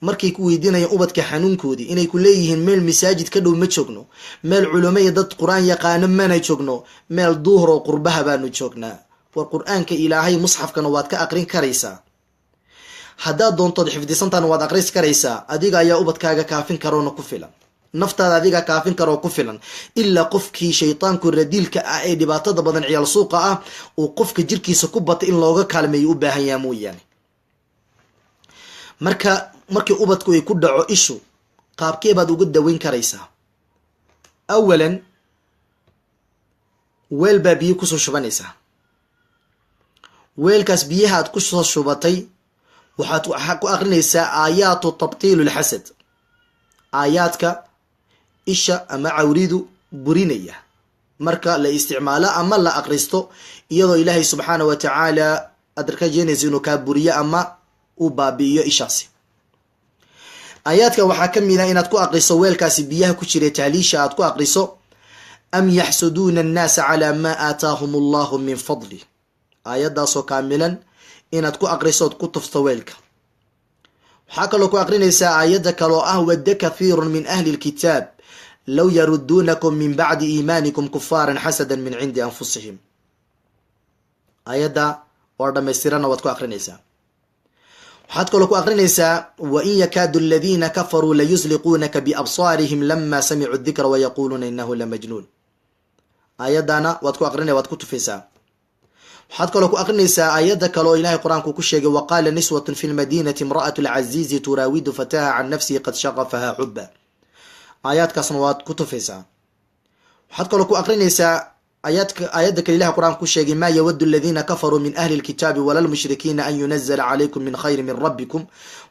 markay ku weydiinayaan ubadka xanuunkoodii, inay ku leeyihiin meel masaajid ka dhow ma joogno, meel culamo iyo dad qur-aan yaqaano mana joogno, meel duhur oo qurbaha baanu joognaa. War qur-aanka Ilaahay musxafkana waad ka aqrin karaysaa, haddaad doontood xifdisantaana waad aqris karaysaa. Adiga ayaa ubadkaaga kaafin karoona ku filan, naftaada adiga kaafin karoo ku filan, ilaa qofkii shaytaanku radiilka ah ee dhibaatada badan, ciyaal suuqa ah, uu qofka jirkiisa ku bata in looga kaalmeeyo u baahan yaha mooyaane. Marka markii ubadku ay ku dhaco ishu, qaabkee baad uga daweyn karaysaa? Awalan, weel baa biyo kusoo shubanaysaa. Weelkaas biyaha aad kusoo shubatay waxaad ku aqrinaysaa aayaatu tabtiilu lxasad, aayaadka isha ama cawridu burinaya marka la isticmaalo ama la aqristo, iyadoo Ilaahay subxaana wa tacaala aad rajaynayso inuu kaa buriyo ama uu baabi'iyo ishaasi. Aayaadka waxaa ka mid ah inaad ku aqriso weelkaasi biyaha ku jira tahliisha aad ku aqriso: "Am yaxsuduuna annaasa calaa maa aataahum Allahu min fadli". Aayaddaasoo kaamilan inaad ku aqriso ood ku tufto weelka. Waxaa kaloo ku aqrinaysaa aayadda kaloo ah: "Wadda kathiirun min ahli lkitaab low yaruduunakum min bacdi iimaanikum kufaaran xasadan min cindi anfusihim". Aayadda oo dhammaystirana waad ku aqrinaysaa. Waxaad kaloo ku aqrinaysaa: "Wain yakaadu aladiina kafaruu layusliquunaka biabsaarihim lama samicuu dikra wayaquuluuna inahu lamajnuun". Aayadana waad ku aqrinay, waad ku tufaysaa. Waxaad kaloo ku aqrinaysaa aayadda kale oo Ilahay qur-aanku ku sheegay: "Waqaala niswatun fi lmadiinati imra'atu lcaziizi turaawidu fataha can nafsihi qad shaqafaha xuba". Aayaadkaasna waad ku tufaysaa. Waxaad kaloo ku aqrinaysaa aayaadka aayadda kale Ilahay qur-aanku ku sheegay: "Maa yawadu aladiina kafaruu min ahli lkitaabi wala lmushrikiina an yunazala calaykum min khayri min rabbikum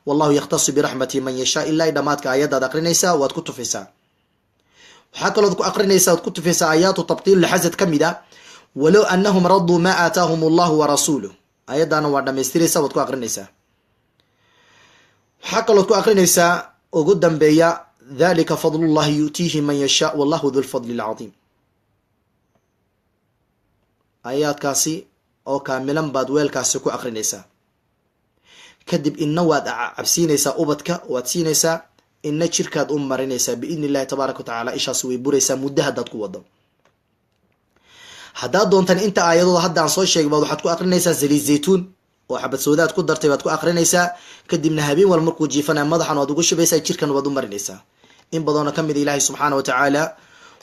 wallahu yakhtasu biraxmatihi man yashaa". Ilaa dhamaadka aayaddaad aqrinaysaa, waad ku tufaysaa. Waxaa kalood ku aqrinaysaa, waad ku tufaysaa aayaatu tabtiil lxasad ka mid a: "Walow anahum raduu maa aataahum Allahu warasuuluh". Aayaddaana waa dhamaystiraysa, waad ku aqrinaysaa. Waxaa kalood ku aqrinaysaa ugu dambeeya: "Dalika fadlullahi yu'tiihi man yashaa wallahu du lfadli alcadiim". Aayaadkaasi oo kaamilan baad weelkaasi ku aqrinaysaa. Kadib inna waad cabsiinaysaa ubadka, waad siinaysaa, inna jirkaad u marinaysaa. Biidni Illahi tabaaraka wa tacaala ishaasi way buraysaa muddo haddaad ku wado. Haddaad doontaan, inta aayadooda haddaan soo sheegay baad waxaad ku aqrinaysaa saliid zaytuun oo xabad soodaad ku dartay baad ku aqrinaysaa. Kadibna habeen wal markuu jiifanaya madaxan waad ugu shubaysaa, jirkan waad u marinaysaa. In badoona ka mid a Ilaahay subxaana wa tacaala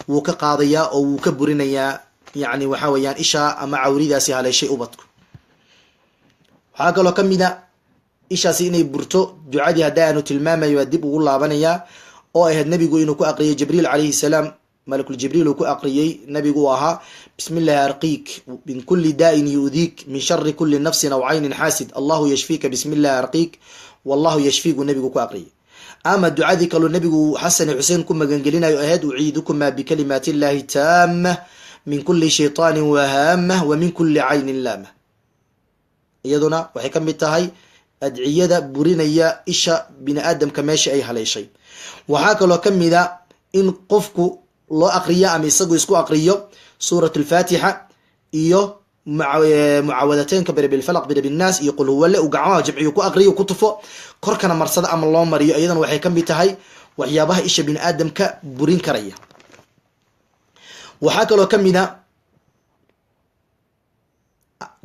wuu ka qaadayaa oo wuu ka burinayaa, yacni waxa weeyaan isha ama cawridaasi haleeshay ubadku. Waxaa kaloo ka mid a ishaasi inay burto ducadii hadda aanu tilmaamayo, waa dib ugu laabanayaa, oo ahayd nabigu inuu ku aqriyay Jibriil calayhi salaam, malakul Jibriil uu ku aqriyey nabigu uu ahaa: "Bismi Illahi arqiik min kulli daa'in yu'diik, min shari kulli nafsin aw caynin xaasid, Allahu yashfiika, bismi Illahi arqiik wallahu yashfiik", uu nabigu ku aqriyay. Ama ducadii kaloo nabigu Xasan iyo Xuseen ku magangelinayo ahayd: "Uciidukumaa bikalimaati Illahi taama min kulli shaytaanin wahaamah wa min kulli caynin laamah". Iyaduna waxay ka mid tahay adciyada burinaya isha bini aadamka meesha ay haleeshay. Waxaa kaloo ka mid a in qofku loo aqriyo ama isagu isku aqriyo suurat alfaatixa iyo mucaawadateenka, birabilfalaq, birabinnaas iyo qul huwale, uu gacmaha jamciyo ku aqriyo, ku tufo, korkana marsada ama loo mariyo. Iyadana waxay ka mid tahay waxyaabaha isha bini aadamka burin karaya. Waxaa kaloo ka mid a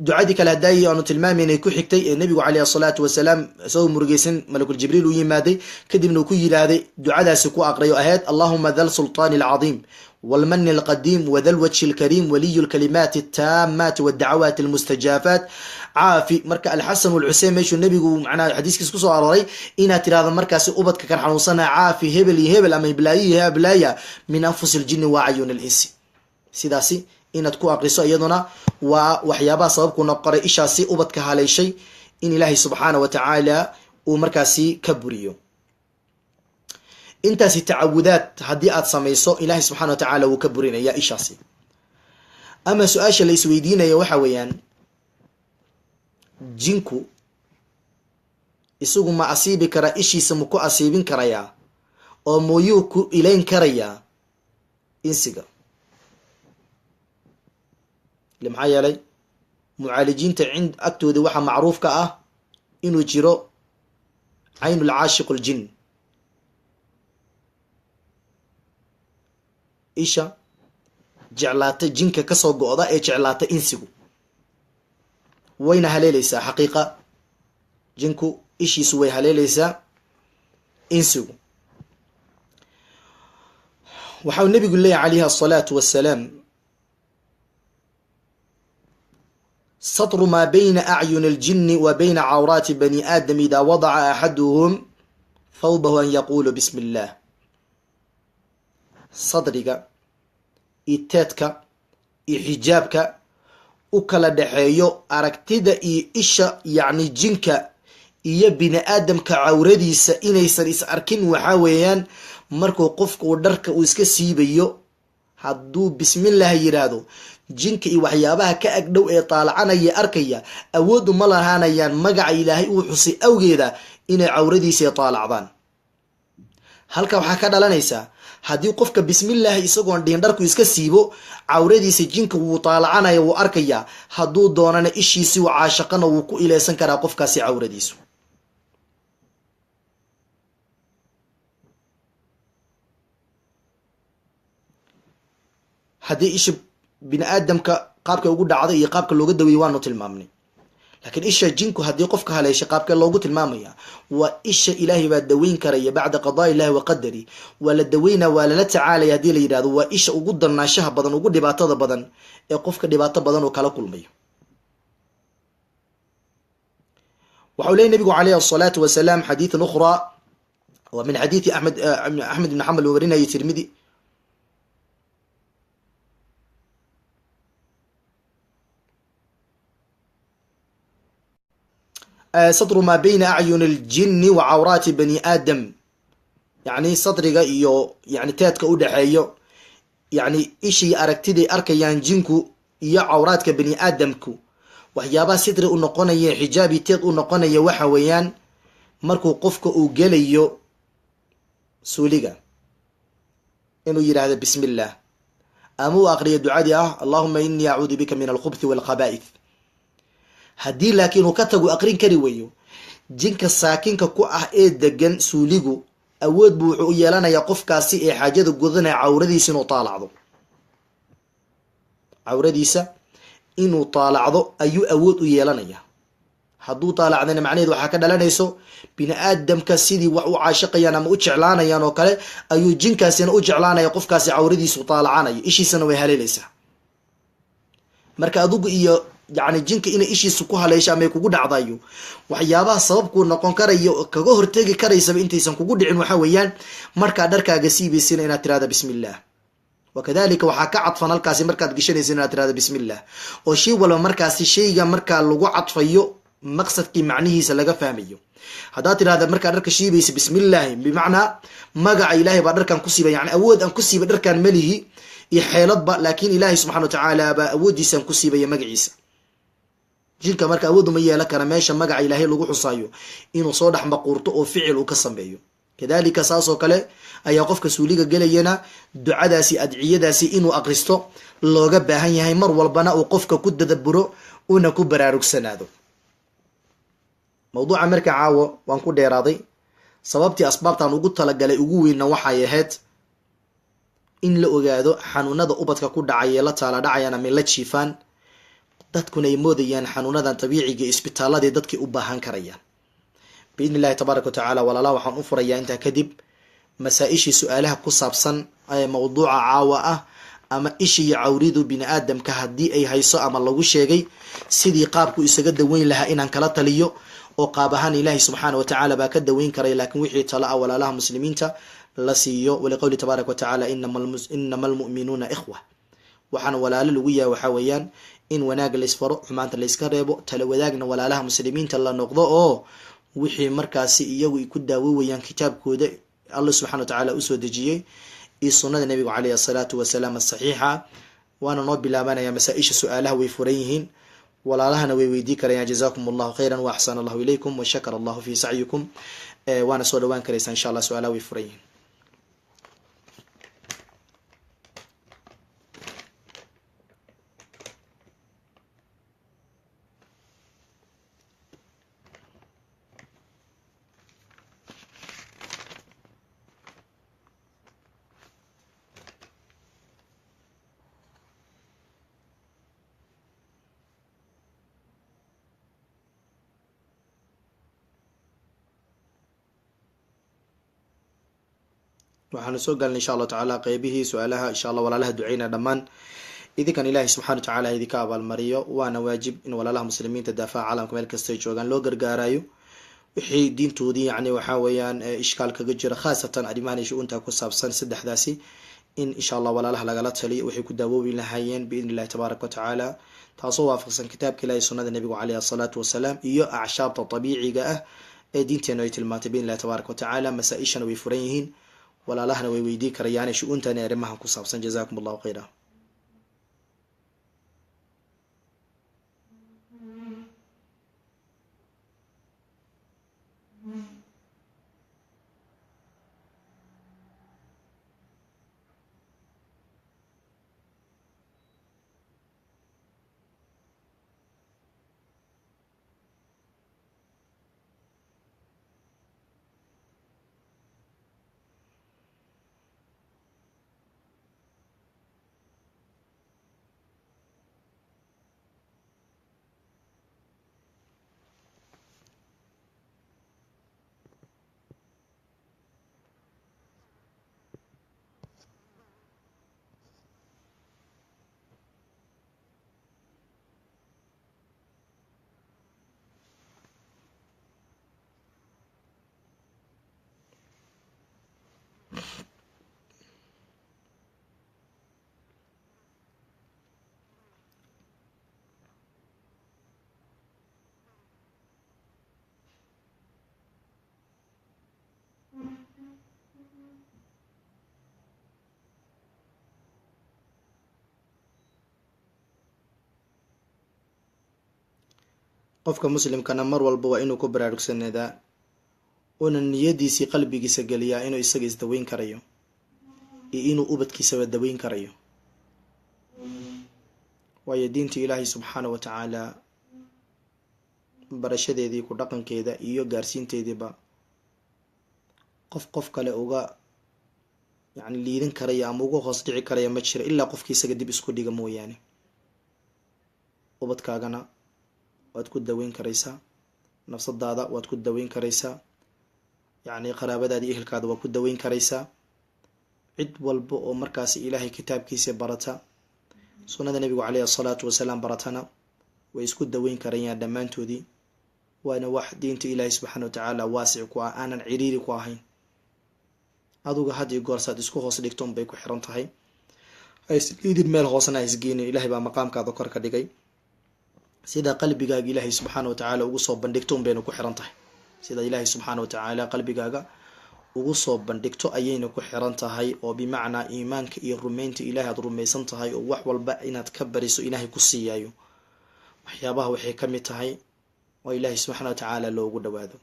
ducadii kale hadaayi aanu tilmaamaynay ku xigtay ee nebigu caleyhi asalaatu wasalaam isagoo murugeysan malakul Jibriil u yimaaday, kadibna uu ku yidhaahday ducadaasi ku aqriyo, ahayd: "Allahuma da lsulطaani alcadiim wاlmani alqadiim wada lwajhi اlkariim waliyu lkalimaati altaamaati wاddacawaati almustajaafaat caafi". Marka Alxasan walxusein meeshuu nebigu macnaha xadiiskiis kusoo arooray inaad tirahdo markaasi ubadka kan xanuunsana caafi hebel iyo hebel ama hiblaayo iyo heblaaya min anfusi اljini wa cayuun alinsi, sidaasi inaad ku aqriso iyaduna waa waxyaabaha sababku noqoray ishaasi ubadka haleeshay in Ilaahay subxaana wa tacaala Uu markaasi ka buriyo intaasi tacawudaad haddii aad samayso, Ilaahay subxana wa tacaala wuu ka burinayaa ishaasi. Ama su-aasha la isweydiinaya waxa weeyaan, jinku isagu ma asiibi karaa? Ishiisa ma ku asiibin karayaa oo muyuu ku ilayn karayaa insiga? Ile maxaa yeelay, mucaalijiinta cind agtooda waxaa macruufka ah inuu jiro caynulcaashiq ljin, isha jeclaata jinka kasoo go-da ee jeclaata insigu wayna haleeleysaa. Xaqiiqa, jinku ishiisu way haleeleysaa insigu. Waxau nabigu leeyahy calayhi asalaatu wassalaam: "Satru maa bayna acyuni اljini wa bayna cawraati bani aadam ida wadaca axaduhum thawbahu an yaqulu bismi اllah." Sadriga iyo teedka iyo xijaabka u kala dhexeeyo aragtida iyo isha, yacni jinka iyo bini aadamka cawradiisa inaysan is arkin, waxaa weeyaan markuu qofku uu dharka uu iska siibayo, hadduu bismillaah yidhaahdo, jinka iyo waxyaabaha ka agdhow ee taalacanaya, arkaya, awooddu ma lahaanayaan magaca Ilaahay uu xusay awgeeda inay cawradiisa taalacdaan. Halka waxaa ka dhalanaysaa, haddii qofka bismillaahi isagoon dhihin dharku iska siibo, cawradiisa jinka wuu taalacanaya, wuu arkayaa. Hadduu doonana ishiisi u caashaqana wuu ku ileysan karaa qofkaasi cawradiisu. Haddii isha bini aadamka qaabkay ugu dhacday iyo qaabka looga daweeyey waanu tilmaamnay, laakiin isha jinku haddii qofka haleesha, qaabkee loogu tilmaamaya? Waa isha Ilaahay baa daweyn karaya bacda qadaa illahi wa qadari. Waa la daweynaa, waa lala tacaalaya. Haddii la yidhahdo, waa isha ugu darnaashaha badan, ugu dhibaatada badan ee qofka dhibaato badan uu kala kulmayo. Waxau leey nabigu calayhi asalaatu wasalaam, xadiidan ukhraa waa min xadiidi Axmed ibn Xambal uu warinayo, Tirmidi: "Satru maa bayna acyuni اljini wa cawraati bani aadam", yani sadriga iyo yani teedka u dhexeeyo, yani ishii aragtiday arkayaan jinku iyo cawraadka bani aadamku, waxyaabaha sitri u noqonaya, xijaabi teed u noqonaya, waxa weeyaan markuu qofka uu gelayo suuliga inuu yidhaahdo bismi illah ama uu aqriyo ducadii ah "Allahuma inii acuudu bika min alkhubthi walkhaba'ith". Haddii laakiin uu ka tagu, aqrin kari weeyo, jinka saakinka ku ah ee degan suuligu awood buu wuxuu u yeelanayaa qofkaasi ee xaajada gudanaya cawradiisa inuu taalacdo. Cawradiisa inuu taalacdo ayuu awood u yeelanaya. Hadduu taalacdana, macnaheed waxaa ka dhalanayso bini aadamka sidii wax u caashiqayaan ama u jeclaanayaan oo kale ayuu jinkaasina u jeclaanaya qofkaasi cawradiisu taalacanayo, ishiisana way haleelaysaa. Marka adigu iyo yani jinka inay ishiisu ku haleesho ama ay kugu dhacdayo, waxyaabaha sababkuu noqon karayo, kaga hortegi karaysaba intaysan kugu dhicin, waxa weeyaan markaa dharkaaga siibaysina inaad tirahda bismi illah. Wakadalika waxaa ka cadfan halkaasi markaad gashanaysa inaad tirahda bismi illah, oo shay walba markaasi shayga markaa lagu cadfayo maqsadkii macnihiisa laga fahmayo. Haddaad tirahda markaa dharka shiibaysa bismillaahi, bimacnaa magaca Ilaahay baa dharkan ku siiba, yani awood aan ku siiba dharkan melihi iyo xeeladba, laakiin Ilaahay subxana wa tacaala baa awooddiisaan ku siibaya magaciisa. Jinka marka awood uma yeelan kara meesha magaca Ilaahay lagu xusaayo inuu soo dhex maquurto oo ficil uu ka sameeyo. Kadalika saasoo kale ayaa qofka suuliga gelayana ducadaasi, adciyadaasi inuu aqristo looga baahan yahay, mar walbana uu qofka ku dadaburo una ku baraarugsanaado mawduuca. Marka caawo waan ku dheeraaday. Sababtii asbaabtaan ugu talagalay ugu weynna waxay ahayd in la ogaado xanuunada ubadka ku dhacay ee la taala dhacayaan ama la jiifaan, dadkuna ay moodayaan xanuunadan dabiiciga, isbitaaladii dadkay u baahan karayaan. Biidni illahi tabaaraka wa tacaala, walaalaha waxaan u furayaa intaa kadib masaa-ishii su-aalaha ku saabsan ee mawduuca caawa ah, ama isha iyo cawridu bini aadamka haddii ay hayso ama lagu sheegay, sidii qaabku isaga daweyn lahaa inaan kala taliyo, oo qaab ahaan Ilaahay subxaana wa tacaala baa ka daweyn karaya, laakiin wixii talo ah walaalaha muslimiinta la siiyo. Waliqowli tabaaraka wa tacaala: "Inama almu'minuuna ikhwa". Waxaana walaalo lagu yahay waxaa weeyaan in wanaag laysfaro, xumaanta layska reebo, tala wadaagna walaalaha muslimiinta la noqdo oo Wixii markaasi iyagu ku daawowayaan kitaabkooda Alla subxana wa tacaala usoo dejiyey iyo sunnada nebigu caleyhi asalaatu wasalaam asaxiixa. Waana noo bilaabanaya masaa-isha, su-aalaha way furan yihiin, walaalahana way weydii karayaan. Jazakum allahu khayra wa axsana allahu ilaykum wa shakara allahu fi sacyikum. Waana soo dhawaan karaysaa insha Allah, su-aalaha way furan yihiin. Waxaanu soo galnay insha Allahu tacaala qeybihii su-aalaha insha Allah. Walaalaha duceyna dhammaan idinkan Ilaahay subxana wa tacala idinka abaalmariyo. Waana waajib in walaalaha muslimiinta daafaha caalamka meel kastay joogaan loo gargaarayo wixii diintoodii, yani waxaa weeyaan, ishkaal kaga jira, khaasatan arrimahan shu-uunta ku saabsan saddexdaasi, in insha Allah walaalaha lagala taliyo waxay ku daawoobi lahaayeen biidni illahi tabaaraka wa tacaala, taasoo waafaqsan kitaabka Ilahi, sunnada nebigu caleyhi asalaatu wasalaam iyo acshaabta dabiiciga ah ee diinteenu ay tilmaantay biidni illahi tabaaraka wa tacaala. Masaa-ishana way furan yihiin, walaalahana way weydii karayaane shu-uuntan ee arrimahan ku saabsan. Jazakum allahu khayra. Qofka muslimkana mar walba waa inuu ku baraarugsanadaa una niyadiisii qalbigiisa geliyaa inuu isaga isdaweyn karayo iyo inuu ubadkiisaba daweyn karayo, waayo diinta Ilaahay subxaana wa tacaala barashadeedii, ku dhaqankeeda iyo gaarsiinteediiba qof kale uga yani liidan karaya ama uga hoos dhici karaya ma jiro, ilaa qofki isaga dib isku dhiga mooyaane. Ubadkaagana waad ku daweyn karaysaa, nafsadaada waad ku daweyn karaysaa, yacni qaraabadaada iyo ehelkaada waad ku daweyn karaysaa. Cid walba oo markaasi Ilaahay kitaabkiisa barata, sunnada nebigu caleyhi asalaatu wasalaam baratana, way isku daweyn karayaan dhammaantoodii. Waana wax diinta Ilaahay subxaana wa tacaala waasic ku ah, aanan ciriiri ku ahayn. Aduga had iyo goor saad isku hoos dhigto unbay ku xiran tahay. Haisliidin, meel hoosena haisgeynin. Ilahay baa maqaamkaada kor ka dhigay. Sida qalbigaaga Ilaahay subxaana wa tacaala ugu soo bandhigto unbayna ku xiran tahay. Sida Ilaahay subxaana wa tacaala qalbigaaga ugu soo bandhigto ayayna ku xiran tahay, oo bimacnaa iimaanka iyo rumeynta Ilahay aad rumaysan tahay oo wax walba inaad ka bariso Ilaahay ku siiyayo. Waxyaabaha waxay ka mid tahay oo Ilaahay subxaana wa tacaala loogu dhawaado,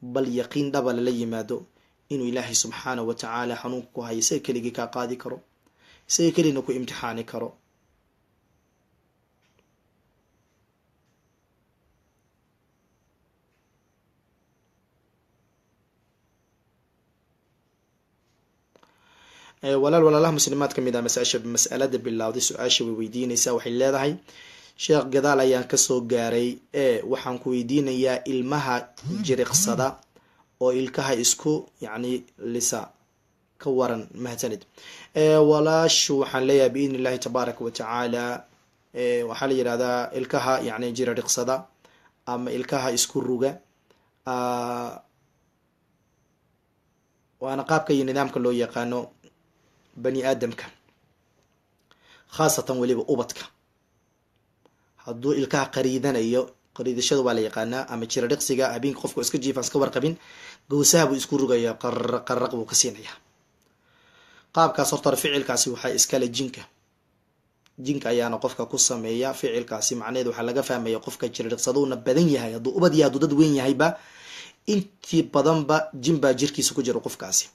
bal yaqiin dhaba lala yimaado inuu Ilaahay subxaana wa tacaala xanuunka ku hayo isaga keligii kaa qaadi karo, isaga kelina ku imtixaani karo. Walaal walaalaha muslimaad ka mid ah masaa-isha mas'alada bilowday su-aasha way weydiinaysaa. Waxay leedahay: "Sheekh, gadaal ayaan kasoo gaaray ee waxaan ku weydiinayaa ilmaha jiriqsada oo ilkaha isku yacni lisa ka waran. Mahadsanid." Walaashu waxaan leeyahay, biidni illahi tabaaraka wa tacaala, waxaa la yihahdaa ilkaha yani jiririqsada ama ilkaha isku ruga, waana qaabka iyo nidaamka loo yaqaano bani aadamka, khaasatan weliba ubadka. Hadduu ilkaha qariidanayo, Qariidashada waa la yaqaanaa, ama jiradhiqsiga. Habeenka qofka iska jiifa, iska warqabin, gowsaha buu isku rugaya, qaraq qaraq buu ka siinaya qaabkaas. Horta ficilkaasi waxaa iskale jinka, jinka ayaana qofka ku sameeya ficilkaasi. Macnaheedu waxaa laga fahmaya qofka jiradhiqsaduuna badan yahay, hadduu ubad yahay, hadduu dad weyn yahayba, intii badanba jin baa jirkiisa ku jira qofkaasi.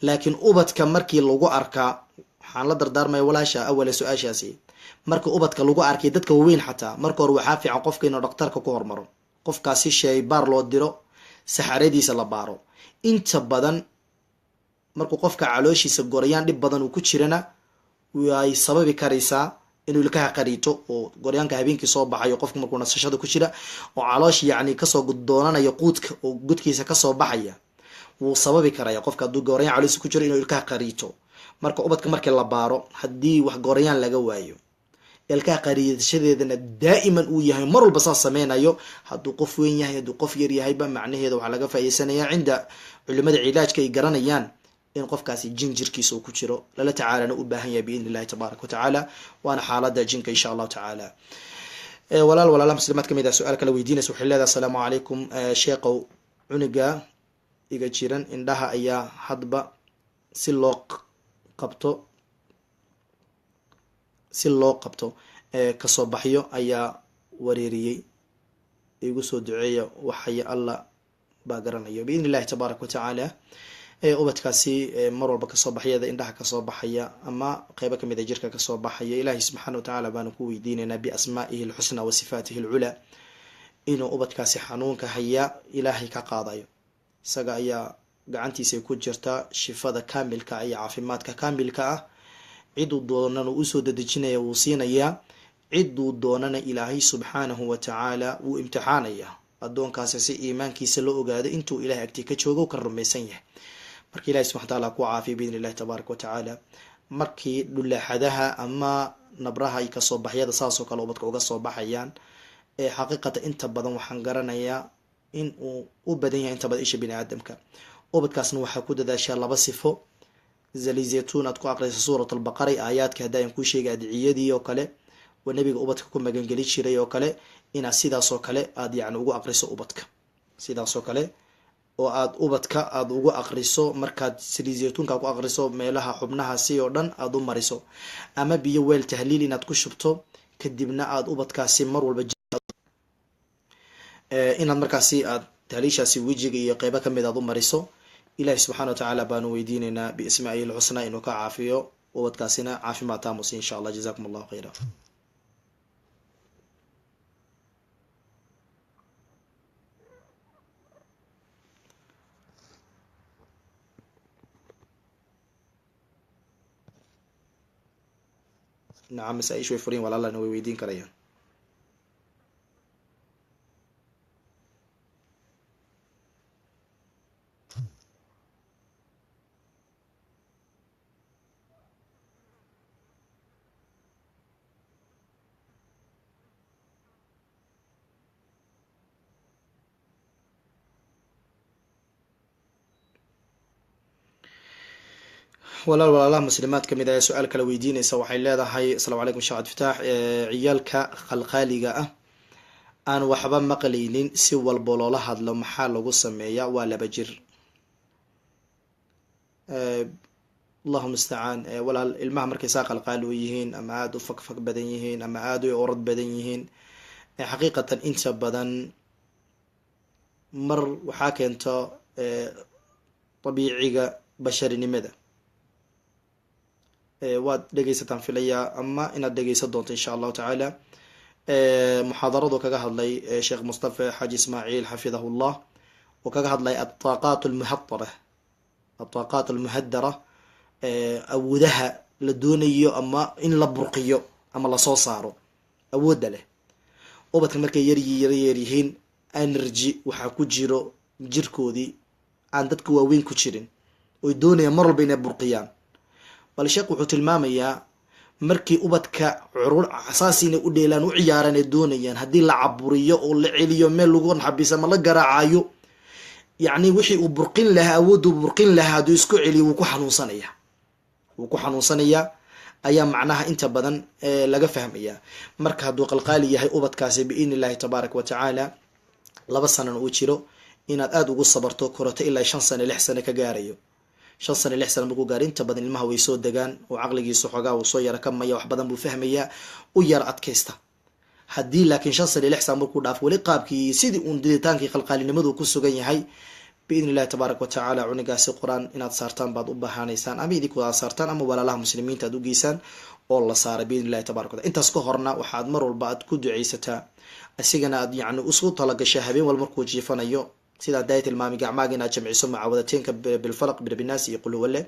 Laakiin ubadka markii lagu arkaa, waxaan la dardaarmaya walaasha awale su-aashaasi, marka ubadka lagu arkay, dadka waaweyn xataa, marka hore waxaa fiican qofka inuu dhaktarka ku hormaro, qofkaasi shaybaar loo diro, saxaradiisa la baaro. Inta badan markuu qofka calooshiisa goryaan dhib badan uu ku jirana, way sababi karaysaa inuu ilkaha qariito, oo goryaanka habeenkii soo baxayo qofka markuu nasashada ku jira oo caloosh yacni kasoo doonanayo quudka oo godkiisa kasoo baxaya, wuu sababi karaya qofka hadduu goryaan calooshiisa ku jiro inuu ilkaha qariito. Marka ubadka markii la baaro, haddii wax goryaan laga waayo, ilkaha qariidashadeedana daa'iman uu yahay, mar walba saas sameynayo, hadduu qof weyn yahay, hadduu qof yar yahayba, macnaheeda waxaa laga faa'iideysanaya cinda culimada cilaajka ay garanayaan in qofkaasi jin jirkiisa uu ku jiro, lala tacaalana u baahan yahay biidni illahi tabaaraka watacaala. Waana xaalada jinka, insha Allahu tacaala. Walaal walaalaha muslimaad kamid ah su-aal kala weydiinaysa, waxay leedahay: "Asalaamu calaykum sheekow, cunuga iga jiran indhaha ayaa hadba si loo qabto kasoo baxyo ayaa wareeriyey, igu soo duceeya, waxaya Allah baa garanayo." Biidni illahi tabaaraka watacaala, ubadkaasi mar walba kasoo baxyada indhaha kasoo baxaya ama qeybo kamid a jirka kasoo baxaya, Ilaahay subxaana watacaala baanu ku weydiinaynaa biasmaa'ihi alxusna wa sifaatihi alculaa inuu ubadkaasi xanuunka haya Ilaahay ka qaadayo. Isaga ayaa gacantiisa ku jirta shifada kaamilka iyo caafimaadka kaamilka ah. Ciduu doonana usoo dedejinaya, wuu siinayaa. Ciduu doonana Ilaahay subxaanahu watacaala wuu imtixaanaya addoonkaasi, si iimaankiisa la ogaado intuu Ilahay agti ka joogo ka rumaysan yahay. Marka Ilahi subxana wataala ku caafiya biidni illahi tabaaraka watacaala. Markii dhulaaxadaha ama nabraha iyo kasoo baxyada saasoo kale ubadka uga soo baxayaan, ee xaqiiqata inta badan waxaan garanayaa in uu u badan yahay inta badan isha bini aadamka. Ubadkaasna waxaa ku dadaashaa laba sifo: zali zaytuun aad ku aqriysa, suurat Albaqara, aayaadka hadda aan kuu sheegay, adciyadii oo kale oo nabiga ubadka ku magangeli jiray oo kale, inaad sidaasoo kale aad yani ugu aqriso ubadka, sidaasoo kale oo aad ubadka aada ugu aqriso. Markaad saliid zaytuunka ku aqriso, meelaha xubnahaasi oo dhan aada u mariso, ama biyo weel tahliil inaad ku shubto, kadibna aada ubadkaasi mar walba inaad markaasi aad tahliishaasi wejiga iyo qeybo kamid aad u mariso. Ilahi subxana watacaala baanu weydiineynaa biismaa'ihi lxusnaa inuu ka caafiyo ubadkaasina, caafimaad taamusi, insha Allah. Jazakum Allahu khayra. Nacam, masaa-ish way furiin, walaalana way weydiin karayaan. Walaal walaalaha muslimaad kamid ayaa su-aal kala weydiinaysa, waxay leedahay: "Asalaamu calaykum sheekh Cabdifataax, ciyaalka khalkhaaliga ah aan waxba maqlaynin si walbo loola hadlo, maxaa lagu sameeyaa? Waa 2 jir." Allahu mustacaan. Walaal, ilmaha markay saa qalqaali u yihiin ama aada u fakfak badan yihiin ama aada u orad badan yihiin, xaqiiqatan inta badan mar waxaa keento dabiiciga basharinimada. Waad dhegeysataan filayaa ama inaad dhegeysan doonto, insha Allahu tacaala, muxaadaradu kaga hadlay Sheekh Mustafa Xaaji Ismaaciil xafidahu llah, oo kaga hadlay alطaaqat almuhadara, alطaaqaat almuhadara, awoodaha la doonayo ama in la burqiyo ama lasoo saaro awoodda leh. Ubadka markay yar yar yar yihiin, energy waxaa ku jiro jirkoodii aan dadka waaweyn ku jirin, oy doonayaan mar walba inay burqiyaan. Bal sheekh wuxuu tilmaamayaa markii ubadka curur saas inay u dheelaan, u ciyaaraan ay doonayaan, haddii la caburiyo oo la celiyo, meel lagu naxabiisa ama la garaacayo, yacni wixii uu burqin lahaa, awooduu burqin lahaa hadduu isku celiyo, wuu ku xanuunsanaya, wuu ku xanuunsanayaa. Ayaa macnaha inta badan laga fahmaya. Marka hadduu qalqaali yahay ubadkaasi, biidni Illahi tabaaraka wa tacaala, 2 sanana uu jiro, inaad aada ugu sabarto korato ilaa 5 sano 6 sano ka gaarayo. 5 sano 6 sano markuu gaaro, inta badan ilmaha way soo degaan oo caqligiisu xoogaa uu soo yara kamaya, wax badan buu fahmayaa. U yara adkaysta. Haddii laakiin 5 sano 6 sano markuu dhaafo weli qaabkii sidii uun diditaankii qalqaalinimadu ku sugan yahay, biidni Illahi tabaaraka wa tacaala, cunigaasi Qur-aan inaad saartaan baad u baahanaysaan, ama idinku aad saartaan ama walaalaha muslimiinta aad u geysaan oo la saaray, biidni Illahi tabaraka watacala. Intaas ka horna waxaad mar walba aad ku ducaysataa, isigana aad yacni isku talagashaa, habeen walba markuu jiifanayo, sidaa daaya tilmaamay, gacmaaga inaad jamciso, mucaawadateenka, bilfalaq, birabinaas iyo qulhuwale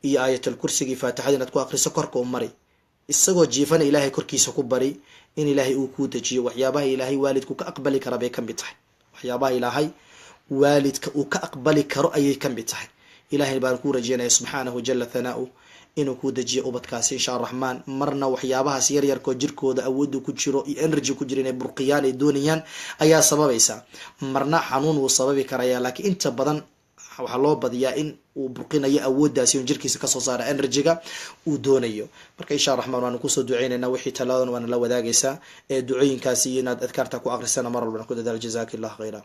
iyo aayatal kursigii, faatixada inaad ku akriso, korka u mari isagoo jiifana, Ilaahay korkiisa ku bari in Ilaahay uu kuu dejiyo. Waxyaabaha Ilaahay waalidku ka aqbali kara bay kamid tahay. Waxyaabaha Ilaahay waalidka uu ka aqbali karo ayay kamid tahay. Ilahay baan kuu rajeynaya subxaanahu jala thanaau inuu kuu dejiyo ubadkaasi, insha Araxmaan. Marna waxyaabahaas yaryarkoo jirkooda awoodu ku jiro iyo energy ku jiro inay burqiyaan ay doonayaan ayaa sababaysa. Marna xanuun wuu sababi karaya, laakiin inta badan waxaa loo badiyaa in uu burqinayo awooddaasi in jirkiisa kasoo saara energy-ga uu doonayo. Marka insha Raxmaan waanu kusoo duceynayna. Wixii taladan waana la wadaagaysaa ee ducooyinkaasi iyo inaad adkaarta ku akrisana mar walbana ku dadaal. Jazaka Allah khayra.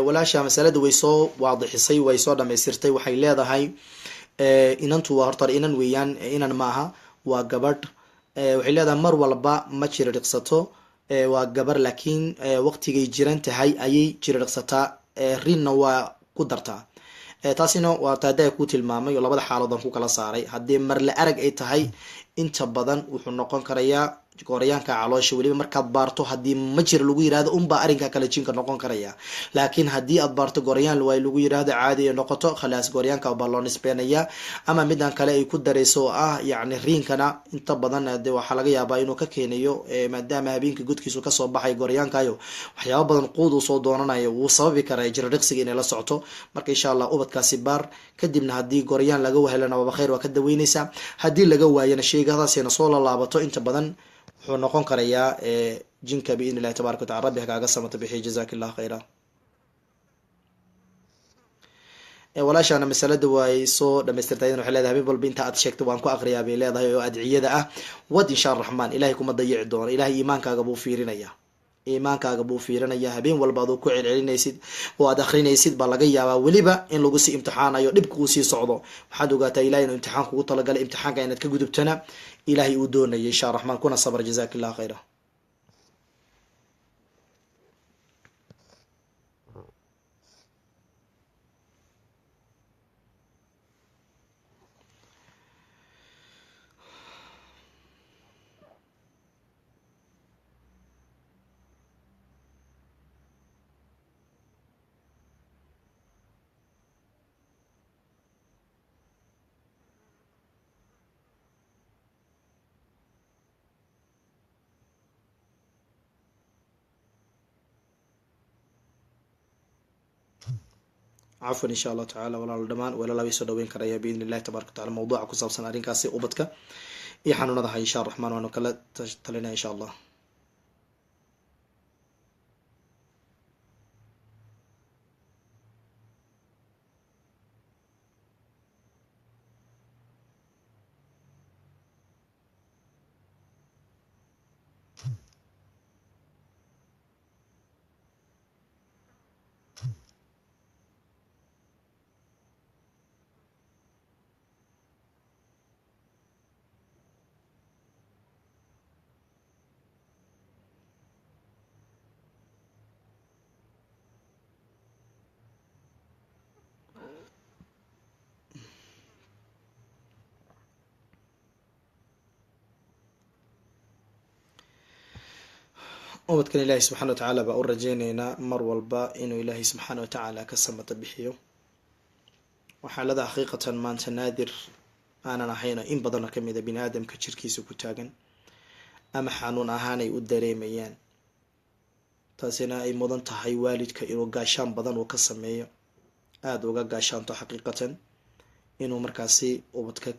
Walaasha masalada way soo waadixisay, way soo dhamaystirtay. Waxay leedahay inantu waa horta inan weeyaan, inan maaha, waa gabadh. Waxay leedahay mar walba ma jiridhiqsato, waa gabar, laakiin waqtigay jiran tahay ayay jiridhiqsataa, rinna waa ku dartaa. Taasina waa taadaya ku tilmaamay oo labada xaalood aan ku kala saaray. Haddii marle arag ay tahay, inta badan wuxuu noqon karayaa gooryaanka caloosha. Weliba markaad baarto, haddii ma jira lagu yirahdo, unbaa arrinka kale jinka noqon karaya. Laakiin haddii aad baarto, gooryaan waay lagu yirahdo, caadi ay noqoto, khalaas, gooryaanka baa loo nisbeynayaa. Ama midan kale ay ku darayso oo ah yacni riinkana, inta badan de waxaa laga yaabaa inuu ka keenayo, maadaama habeenkii godkiisu kasoo baxay gooryaankayo waxyaaba badan quud uu soo doonanayo, wuu sababi karaa jiradhiqsiga inay la socoto. Marka insha Allah ubadkaasi baar, kadibna haddii gooryaan laga helana waaba khayr, waa ka daweyneysaa. Haddii laga waayana, sheegadaasina soo lalaabato, inta badan wuxuu noqon karayaa jinka, biidni Illahi tabaraka watacala. Rabbi hakaaga samata bixiy. Jazak Allah khayra. Walaashaana masalada way soo dhamaystirtay. Waxay leedahay habeen walba inta aad sheegto waan ku aqriyaa, bay leedahay, oo adciyada ah. Wad, insha Araxmaan, Ilahay kuma dayici doono. Ilahay iimaankaaga buu fiirinaya, iimaankaaga buu fiirinaya. Habeen walba aduu ku celcelinaysid oo aad akrinaysid baa laga yaabaa weliba in lagu sii imtixaanayo, dhibka uu sii socdo. Waxaad ogaataa Ilahay inuu imtixaan kugu talagalay, imtixaanka inaad ka gudubtana Ilahay uu doonaya, insha Raxmaan, kuna sabr. Jazak Allah khayra. Cafwan, insha Allahu tacala, walaalo dhamaan walaala way soo dhaweyn karaya, biidni Illahi tabaraka watacala. Mawduuca ku saabsan arrinkaasi ubadka iyo xanuunada hay, insha Raxmaan, waanu kala talinaya, insha Allah. Ubadkan Ilaahay subxana wa tacaala baa u rajeyneynaa mar walba inuu Ilaahay subxaana wa tacaala ka samata bixiyo. Waa xaalada xaqiiqatan maanta naadir aanan ahayn oo in badanoo kamid a bini aadamka jirkiisa ku taagan ama xanuun ahaan ay u dareemayaan, taasina ay mudan tahay waalidka inuu gaashaan badan uu ka sameeyo, aada uga gaashaanto xaqiiqatan, inuu markaasi ubadka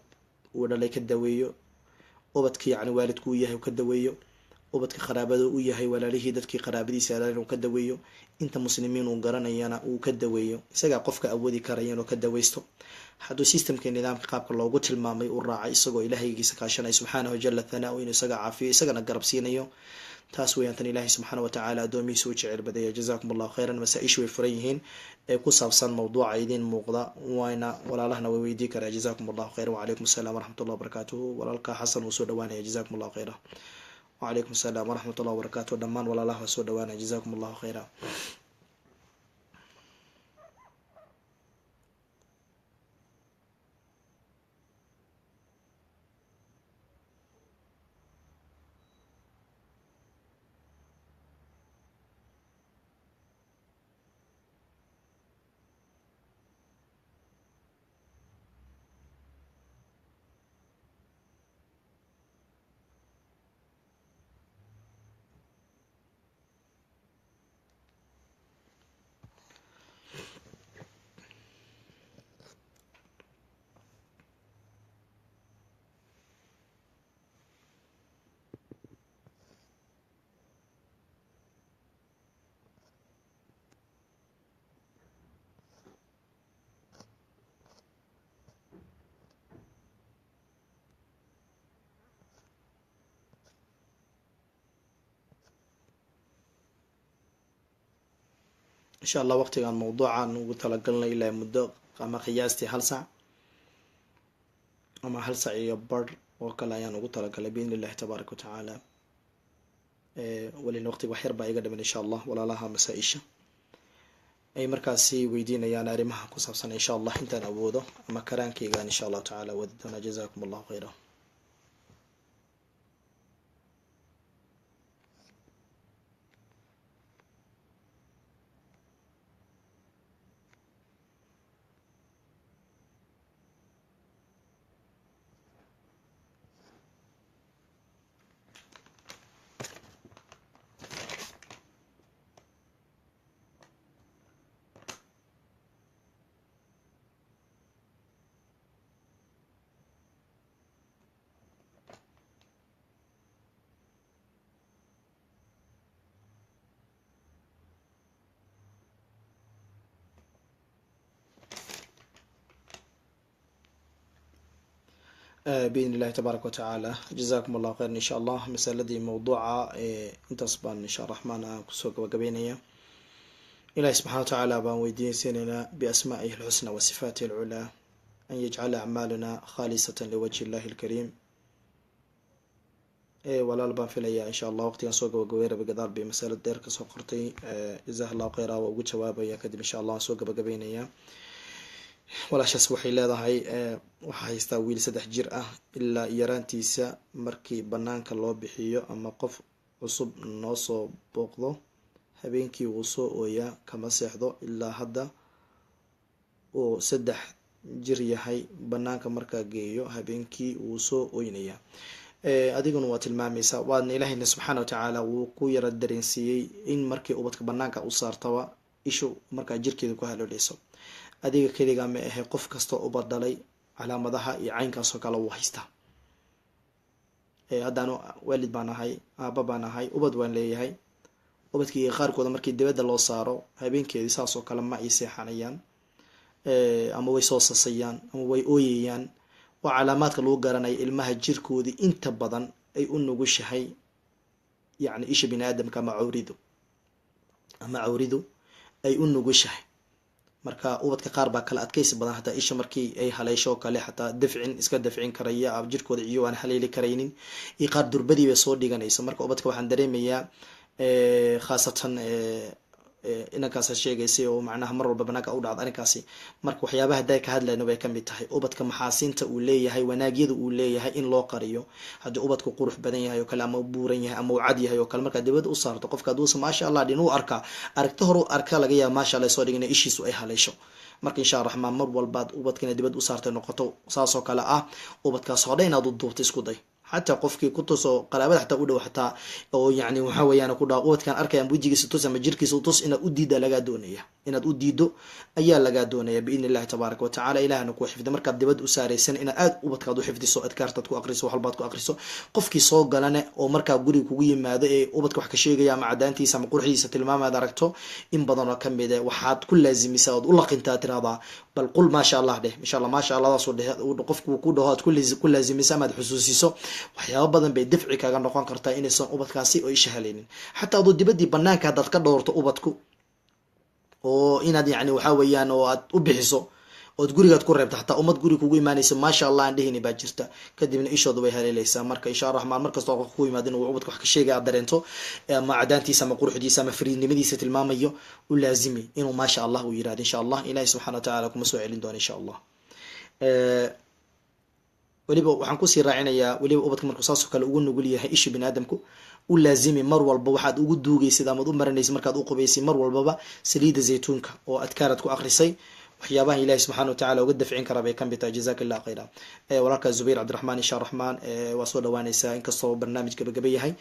uu dhalay ka daweeyo, ubadka yacni waalidku uu yahay uu ka daweeyo. Ubadka qaraabada u yahay, walaalihii, dadkii qaraabadiisa alaal inuu ka daweeyo, inta muslimiin uu garanayana uu ka daweeyo. Isagaa qofka awoodi karaya inuu ka daweysto hadduu systemka, nidaamka, qaabka loogu tilmaamay uu raacay, isagoo Ilahaygiisa kaashanaya subxaanahu jala thanaa, inuu isaga caafiyo, isagana garab siinayo. Taas weeyaan tan Ilaahay subxaana watacaala addoomihiisa u jecel badaya. Jazakum Allahu khayran. Masaa-ishu way furan yihiin ee ku saabsan mawduuca idiin muuqda, wayna walaalahana way weydii karaa. Jazakum Allahu khayran. Wacalaykum assalam waraxmat ullah wabarakaatuhu. Walaalka Xasan wuu soo dhawaanaya. Jazakum Allahu khayra. Wacalaykum assalam waraxmat ullah wabarakatuh. Dhammaan walaalaha waa soo dhawaanaya. Jazakum Allahu khayra. Insha Allah waqtigaan mawduucaan ugu talagalnay ilaa muddo ama qiyaastii hal sac ama hal sac iyo bar oo kale ayaan ugu talagalay, biidni Illahi tabaaraka watacaala. Welina waqtiga wax yar baa iga dhiman. Insha Allah walaalaha masaa-isha ay markaasi weydiinayaan arrimaha ku saabsan, insha Allah intaan awoodo ama karaankeygaan insha Allahu tacala wadi doonaa. Jazakum Allahu khayra. Biidn Illahi tabaaraka watacaala. Jazakum Allahu khayran. Insha Allah masaladii mawduuca intaas baan insha Raxmaan aan kusoo gabagabeynaya. Ilahi subxana watacaala baan weydiinsanaynaa biasmaa'ihi alxusna wa sifaatihi alculaa an yajcala acmaalana khaalisatan liwajhi Illahi alkariim. Walaal baan filayaa insha Allah waqtigan soo gabagabey raba gadaal bay masalo dheer kasoo qortay. Jazaha Allahu khayra, waa ugu jawaabaya, kadib insha Allah waan soo gabagabeynaya. Walaashaas waxay leedahay, waxaa haystaa wiil 3 jir ah. Ilaa yaraantiisa markii banaanka loo bixiyo ama qof cusub noo soo booqdo, habeenkii wuu soo ooyaa, kama seexdo. Ilaa hadda uu 3 jir yahay, banaanka markaa geeyo habeenkii wuu soo oynayaa. Adiguna waa tilmaamaysaa, waadna Ilaahayna subxaana watacaala wuu ku yara dareensiiyey in markii ubadka banaanka u saartaba ishu markaa jirkeeda ku halooleyso. Adiga keligaa ma ahe, qof kastoo ubad dhalay calaamadaha iyo caynkaasoo kale wuu haystaa. Haddaanu waalid baan ahay, aaba baan ahay, ubad waan leeyahay. Ubadkii qaarkooda markii dibadda loo saaro habeenkeedii saasoo kale ma ay seexanayaan, ama way soo sasayaan ama way ooyayaan. Waa calaamaadka lagu garanaya ilmaha jirkoodii inta badan ay u nugushahay, yacni isha bini aadamka ama cawridu ay u nugushahay. Marka ubadka qaar baa kala adkaysi badan, hataa isha markii ay haleesho kale xataa dafcin iska dafcin karaya, jirkooda ciyo aan haleeli karaynin, iyo qaar durbadii bay soo dhiganaysa. Marka ubadka waxaan dareemayaa khaasatan inankaasa sheegaysay oo macnaha mar walba banaanka u dhacda arrinkaasi. Marka waxyaabaha hadaa ka hadlayno bay kamid tahay ubadka maxaasinta uu leeyahay, wanaagyada uu leeyahay in loo qariyo. Haddii ubadku qurux badan yahay oo kale, ama u buuran yahay, ama uu cad yahay oo kale, markaa dibadda u saarto, qofka hadduusa maasha Allah dhin u arkaa, aragti hor u arka, laga yaaba maasha Allah soo dhigina ishiisu ay haleesho. Marka insha Raxmaan mar walbaad ubadka inaad dibad u saartay noqoto saasoo kale ah, ubadkaas hodha inaad u duubto isku day. Xataa qofkii ku tus oo qaraabada xataa u dhow xataa oo yani waxa weeyaan ku dhaha ubadkan arkaya ama wejigiisa tus ama jirkiisa u tus, inaad u diidda lagaa doonaya, inaad u diiddo ayaa lagaa doonaya biidni illahi tabaaraka wa tacala. Ilahna kuu xifdi. Markaad dibad u saaraysan, inaad aada ubadkaad u xifdiso, adkaartaad ku aqriso, wax walbaad ku aqriso. Qofkii soo galane oo markaa guriga kugu yimaado ee ubadka wax ka sheegaya ama cadaantiisa ama quruxdiisa tilmaamaad aragto, in badan oo kamid e waxaad ku laazimisaa ood u laqintaa, tirahdaa bal qul maasha Allah dheh, insha Allah maasha Allahdaasuu dheh. Qofku ku dhaho aad ku laazimiso ama aad xusuusiso, waxyaaba badan bay dafci kaaga noqon kartaa inaysan ubadkaasi oo isha halaynin. Xataa adoo dibadii banaanka haddaad ka dhowrto ubadku oo inaad yani waxa weeyaan oo aad u bixiso ood gurigaad ku reebto, xataa ummad guriga kugu imaanaysa maasha Allah aan dhehini baa jirta, kadibna ishooda way haleeleysaa. Marka insha Raxmaan, markastoo qof ku yimaado inuu ubadka wax ka sheegay aad dareento ama cadaantiisa ama quruxdiisa ama fariidnimadiisa tilmaamayo, u laazimi inuu maasha Allah uu yirahdo. Insha Allah Ilahi subxana wa tacala kuma soo celin doono insha Allah. Weliba waxaan kusii raacinayaa, weliba ubadka markuu saasoo kale ugu nugul yahay isha bini aadamku, u laazimi mar walba waxaad ugu duugaysid amaad u marinaysid markaad u qubaysid mar walbaba saliida zaytuunka oo adkaaraad ku akrisay. Waxyaabaha Ilahi subxana wa tacala uga dafcin kara bay kamid tahay. Jazak Allah khayra. Walaalkaa Zubayr Cabdiraxmaan, insha Raxmaan waa soo dhawaanaysaa. Inkastoo barnaamij gabagaba yahay,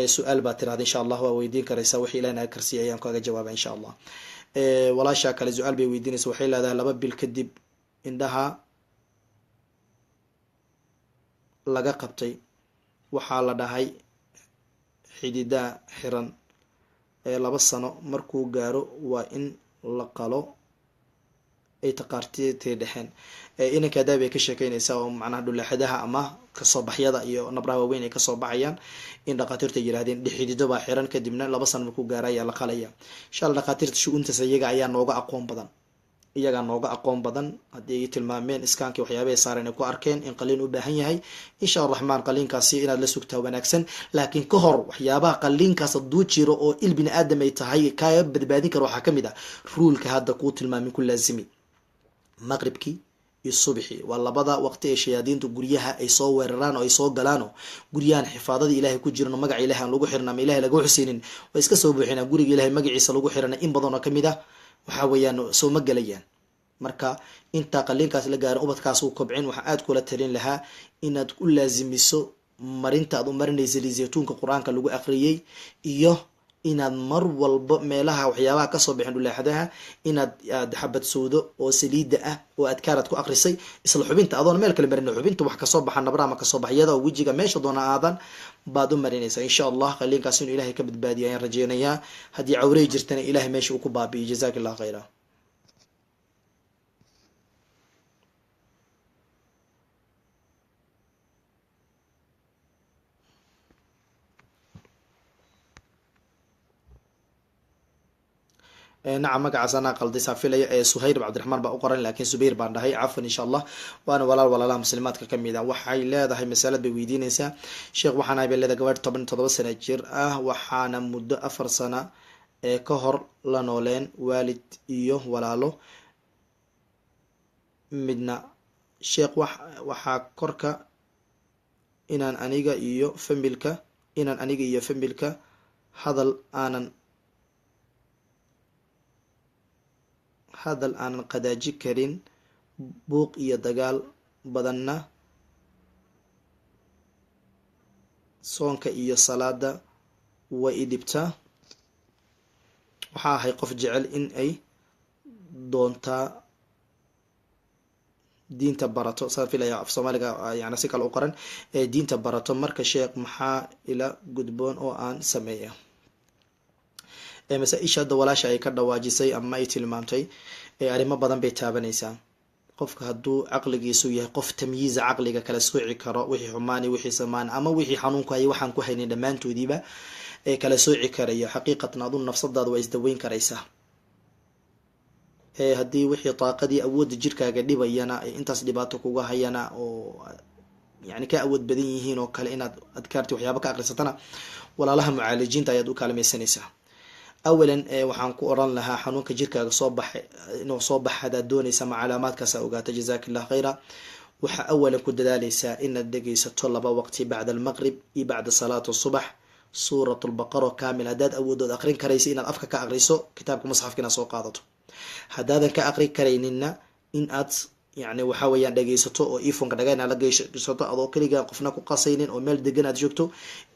su-aal baa tirahda, insha Allah waa weydiin karaysaa. Wixii Ilahi naga karsiiya ayaan kaga jawaaba insha Allah. Walaashaa kale su-aal bay weydiinaysa. Waxay leedahay 2 bil kadib indhaha laga qabtay, waxaa la dhahay xididaa xiran ee 2 sano markuu gaaro waa in la qalo, ay taqaartitay dhexeen. Inanka hadaa bay ka sheekeynaysaa oo macnaha dhulaxadaha ama kasoo baxyada iyo nabraha waaweyn ay kasoo baxayaan, in dhaqaatiirtu ay yirahdeen xidido baa xiran, kadibna 2 sano markuu gaaro ayaa la qalaya. Insha Allah dhaqaatiirta shu-uuntaas iyaga ayaa nooga aqoon badan, iyagaa nooga aqoon badan. Haddii ay tilmaameen iskaankii waxyaabahay saareen ay ku arkeen in qaliin u baahan yahay, insha Araxmaan qaliinkaasi inaad la sugtaa wanaagsan. Laakiin ka hor waxyaabaha qaliinkaas hadduu jiro oo il bini aadam ay tahay kaa badbaadin kara, waxaa kamid ah ruulka hadda kuu tilmaamin ku laazimi. Maqribkii iyo subxii waa labada waqti ee shayaadiintu guryaha ay soo weeraraan oo ay soo galaano. Guryahan xifaadada Ilahay ku jiran, magaca Ilahay aan lagu xirin ama Ilahay laga xuseynin, way iska soo buuxinaan. Guriga Ilahay magaciisa lagu xirana in badan oo kamid ah waxa weeyaan soo ma gelayaan. Marka intaa qaliinkaas la gaaro ubadkaas uu kobcin, waxaa aad kula talin lahaa inaad u laazimiso marinta aad u marinaysa zaytuunka qur-aanka lagu aqriyey, iyo inaad mar walba meelaha waxyaabaha kasoo bixin dhulaaxadaha inaad aad xabad sowdo oo saliida ah oo adkaaraad ku aqrisay isla xubinta, adoon meel kale marin xubinta wax kasoo baxa nabraha ama kasoo baxyada oo wejiga meesha doona aadan baad u marinaysaa. Insha Allah qaliinkaas inuu Ilahay ka badbaadiyo ayaan rajeynayaa. Haddii cawrey jirtana Ilahay meesha uu ku baabi'iyo. Jazak Allah khayra. Nacam, magacaas anaa qalday saa filaya, ee Suhayr Cabdiraxmaan baa u qoran, laakiin Subayr baan dhahay, cafwan. Insha Allah waana walaal walaalaha muslimaadka kamid ah. Waxay leedahay masalad bay weydiinaysaa. Sheekh, waxaan ahay bay leedahay gabadh 17 sano jir ah, waxaana muddo 4 sano ee ka hor la nooleen waalid iyo walaalo midna. Sheekh, waxaa korka inaan aniga iyo familka inaan aniga iyo familka hadal aanan qadaaji karin, buuq iyo dagaal badanna, soonka iyo salaada way i dhibtaa. Waxaa ahay qof jecel in ay doontaa diinta barato, saan filaya af Soomaaliga yani si kale u qoran, ee diinta barato. Marka sheekh, maxaa ila gudboon oo aan sameeya? Masaa-isha hadda walaasha ay ka dhawaajisay ama ay tilmaamtay, arrimo badan bay taabanaysaa. Qofka hadduu caqligiisu yahay qof tamyiiza, caqliga kala sooci karo wixii xumaani, wixii samaan ama wixii xanuunku hayay, waxaan ku haynin dhammaantoodiiba ee kala sooci karayo, xaqiiqatan aduu nafsadaada waa isdaweyn karaysaa. Haddii wixii taaqadii awoodda jirkaaga dhibayana ay intaas dhibaato kuga hayana oo yani ka awood badan yihiin oo kale, inaad adkaarti waxyaaba ka aqrisatana walaalaha mucaalijiinta ayaad u kaalmaysanaysaa. Awalan waxaan ku oran lahaa xanuunka jirkaaga soo baxay inuu soo baxa hadaad doonaysa ma calaamaadkaas ogaata, jazak Allah khayra. Waxaa awalan ku dadaaleysaa inaad dhegaysato 2 waqti, bacda almaqrib iyo bacda salaat subax, suurat lbaqaro kamil. Haddaad awoodood aqrin karaysa inaad afka ka aqriso, kitaabka musxafka inaad soo qaadato. Haddaadan ka aqri karayninna in aad Yani waxa weeyaan dhageysato oo efonka dhaga inaad la geysato adoo keligaa qofna ku qasaynin oo meel degan aad joogto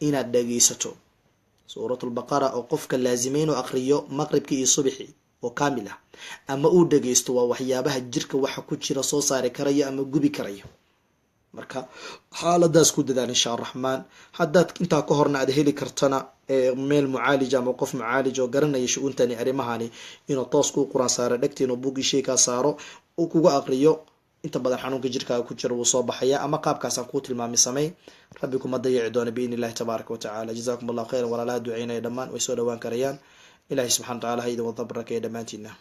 inaad dhageysato Suuratulbaqara oo qofka laazimay inuu aqriyo maqribkii iyo subixii oo kaamil ah ama uu dhageysto, waa waxyaabaha jirka waxa ku jira soo saari karayo ama gubi karayo. Marka xaaladaas ku dadaal insha Araxmaan. Haddaad intaa ka horna aad heli kartana meel mucaalij ama qof mucaalij oo garanaya shu-uuntani arrimahani inuu toos kuu quraan saaro dhegta, inuu buugii shay kaa saaro, uu kuga aqriyo, inta badan xanuunka jirkaaga ku jira wuu soo baxaya. Ama qaabkaasaan kuu tilmaamay samey, Rabbi kuma dayici doono biidni Illahi tabaaraka wa tacala. Jazakum Allahu khayran. Walaalaha duceynaya dhammaan way soo dhawaan karayaan. Ilahi subxana wa tacala ha idin wada barakeeya dhammaantiina.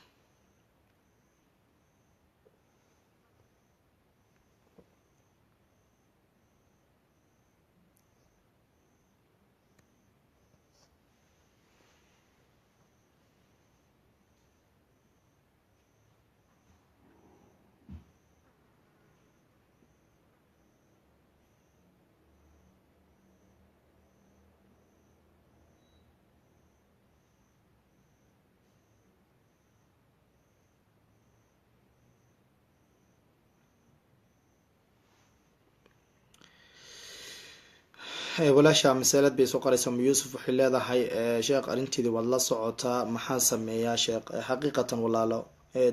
Walaasha masalad bay soo qoraysa Umu Yuusuf. Waxay leedahay: "Sheekh, arrinteedii waad la socotaa, maxaan sameeyaa, sheekh?" Xaqiiqatan walaalo,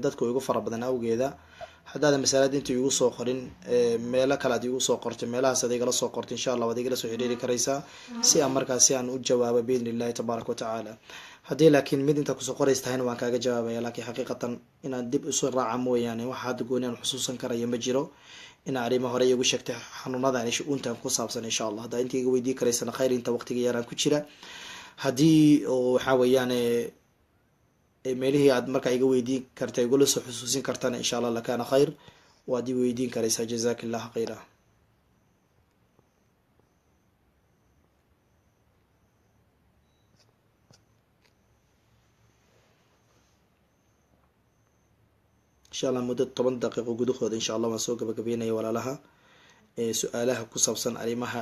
dadku igu fara badan awgeeda, haddaada masalada inta igu soo qorin meelo kale aad igu soo qortay, meelahaas ad igala soo qortay, insha Allah waad igala soo xiriiri karaysaa si aan markaasi aan u jawaabo biidni Illahi tabaaraka wa tacaala. Haddii laakiin mid intaa kusoo qorays tahayna waan kaaga jawaabaya, laakiin xaqiiqatan inaan dib isu raaca mooyaane waxa hadda gooni aan xusuusan karaya ma jiro. Inaa arrimo hore igu sheegtay xanuunadan shu-uuntan ku saabsan, insha Allah haddaa inta iga weydii karaysana khayr, inta waqtiga yaraan ku jira. Haddii oo waxaa weeyaan meelihii aad markaa iga weydiin karta igula soo xusuusin kartana, insha Allah lakana khayr, waad i weydiin karaysaa. Jazaka Allahu khayra. Insha Allah muddo 10 daqiiqo gudahooda insha Allah waan soo gabagabeynaya walaalaha su-aalaha ku saabsan arrimaha,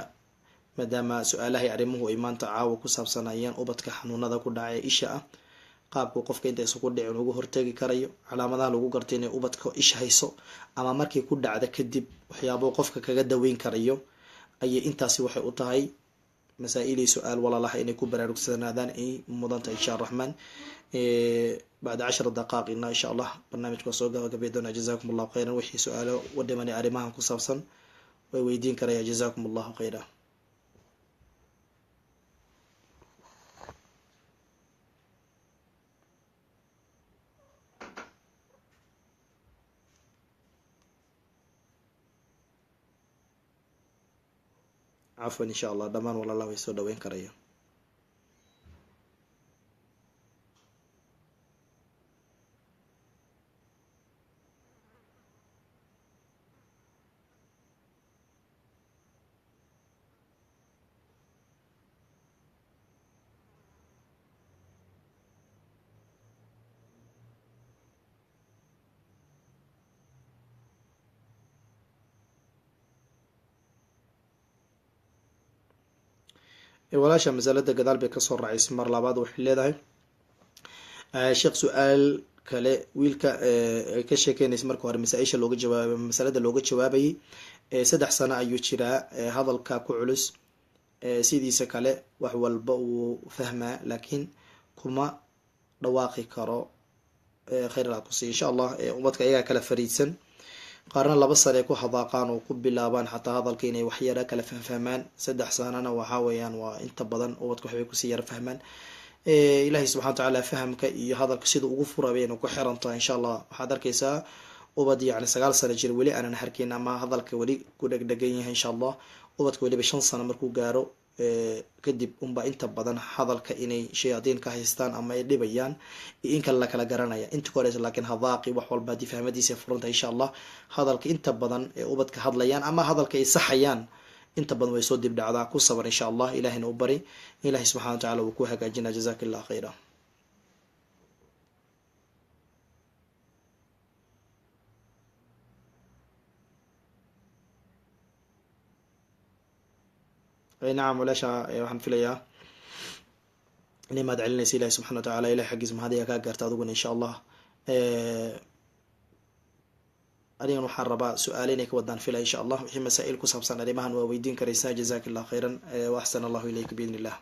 maadaama su-aalahay arrimuhu ay maanta caawa ku saabsanayaan ubadka xanuunada ku dhaca ee isha ah, qaabku qofka inta isugu dhicin ugu hortegi karayo, calaamadaha lagu garto inay ubadka isha hayso ama markii ku dhacda kadib waxyaabuu qofka kaga daweyn karayo, ayay intaasi waxay u tahay masaa-ilii su-aal walaalaha inay ku baraarugsanaadaan ay mudan tahay insha Araxmaan. Bacda 10 daqaaqina insha Allah barnaamijka waa soo gabagabay doonaa. Jazakum Allahu khayran. Wixii su-aalo wadhimanay arrimahan ku saabsan way weydiin karaya. Jazakum Allahu khayra. Cafwan, insha Allah dhammaan walaalaha way soo dhaweyn karaya. Walaasha masalada gadaal bay kasoo raacaysa mar labaad. Waxay leedahay: "Sheekh, su-aal kale. Wiilka ay ka sheekeynaysa marka hore masaa-isha looga jawaabay, masalada looga jawaabayay, 3 sano ayuu jiraa, hadalka ku culus, sidiisa kale wax walba wuu fahmaa laakiin kuma dhawaaqi karo. Khayr ala kusiiya insha Allah. Ubadka ayagaa kala fariidsan, qaarna 2 sane ay ku hadaaqaan oo ku bilaabaan xataa hadalka inay waxyara kala fahfahmaan, 3 sanana waxaa weeyaan waa inta badan ubadka waxbay kusii yara fahmaan. Ilahay subxana wa tacaala fahamka iyo hadalka sida ugu fura bayna ku xiran tahay insha Allah. Waxaad arkaysaa ubad yacni 9 sano jir weli aanan harkin ama hadalka weli ku dhegdhegan yahay insha Allah. Ubadka weliba 5 sano markuu gaaro kadib unba inta badan hadalka inay shayaadiin ka haystaan ama ay dhibayaan iyo in kale la kala garanaya. Inta ka horeysa laakiin hadaaqi wax walba haddii fahmadiisa furantahay insha Allah, hadalka inta badan ee ubadka hadlayaan ama hadalka ay saxayaan inta badan way soo dib dhacdaa. Ku sabar insha Allah, Ilahina u bari, Ilahi subxana wa tacala wuu ku hagaajinaa. Jazaka Allah khayra. Nacam walaasha, waxaan filayaa inay mahad celinaysa Ilahi subxana wa tacala. Ilahi xaggiisa mahadiyaa kaa gaarta adiguna insha Allah. Anigan waxaan rabaa su-aale inay ka wadaan fila insha Allah. Wixii masaa-il ku saabsan arrimahan waa weydiin karaysaa. Jazak Allah khayran wa axsan allahu ilayka biidn illah.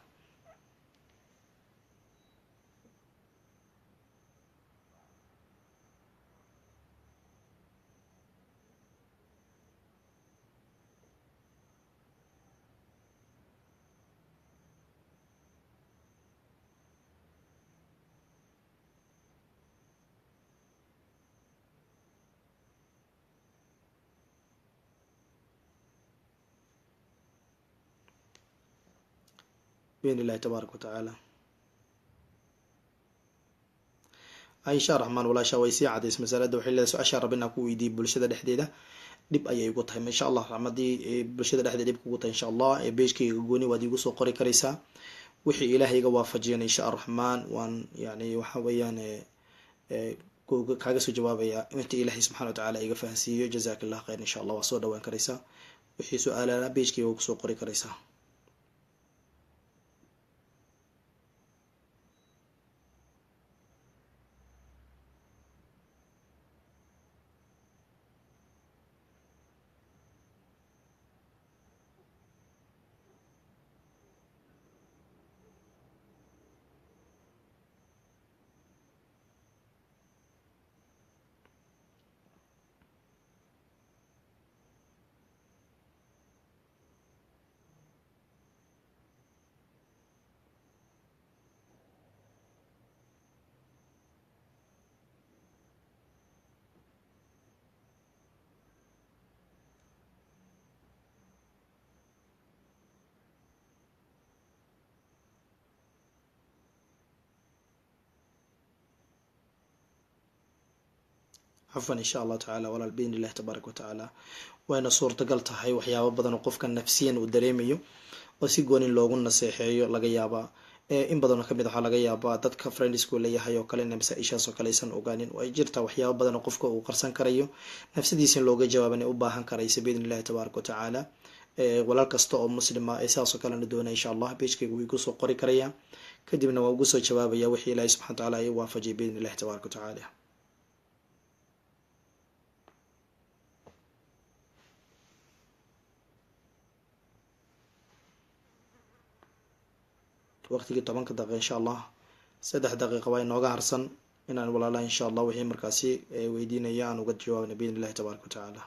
Biidn illahi tabaaraka watacaala. Insha Raxmaan, walaasha way sii cadays masalada. Waxay leedahay su-aashaa raba inaan ku weydiiyey, bulshada dhexdeeda dhib ayay igu tahay. Insha Allah, raxmadii bulshada dhexdeeda dhib kugu tahay, insha Allah page-kayga gooni waad iigu soo qori karaysaa. Wixii Ilaahay iga waafajiyana, insha Araxmaan, waan yani waxa weeyaan kaaga soo jawaabaya inta Ilaahay subxana watacaala iga fahansiiyo. Jazak Allah khayr. Insha Allah waa soo dhawaan karaysaa. Wixii su-aalana page-kayga waa kusoo qori karaysaa. Cafwan, insha Allah tacaala walaal, biidn illahi tabaaraka watacaala. Wayna suurtagal tahay waxyaabo badan oo qofka nafsiyan uu dareemayo oo si goonin loogu naseexeeyo laga yaabaa. In badanoo kamid waxaa laga yaabaa dadka friends-ku leeyahay oo kale ina masaa-ishaas oo kale aysan ogaanin. Way jirtaa waxyaabo badan oo qofka uu qarsan karayo, nafsadiisa in looga jawaaban u baahan karaysa, biidn illahi tabaaraka watacaala. Walaal kasta oo muslima ee sidaas oo kalena doonaya, insha Allah page-kayga wuu igu soo qori karaya, kadibna waa ugu soo jawaabaya wixii Ilaahay subxana watacaala ay waafajiyay, biidn illahi tabaaraka watacaala. Waqtigii 10-ka daqiiqa, insha Allah 3 daqiiqa waa inooga harsan inaan walaalaha, insha Allah, wixii markaasi weydiinaya aan uga jawaabna, biidn illahi tabaaraka watacaala.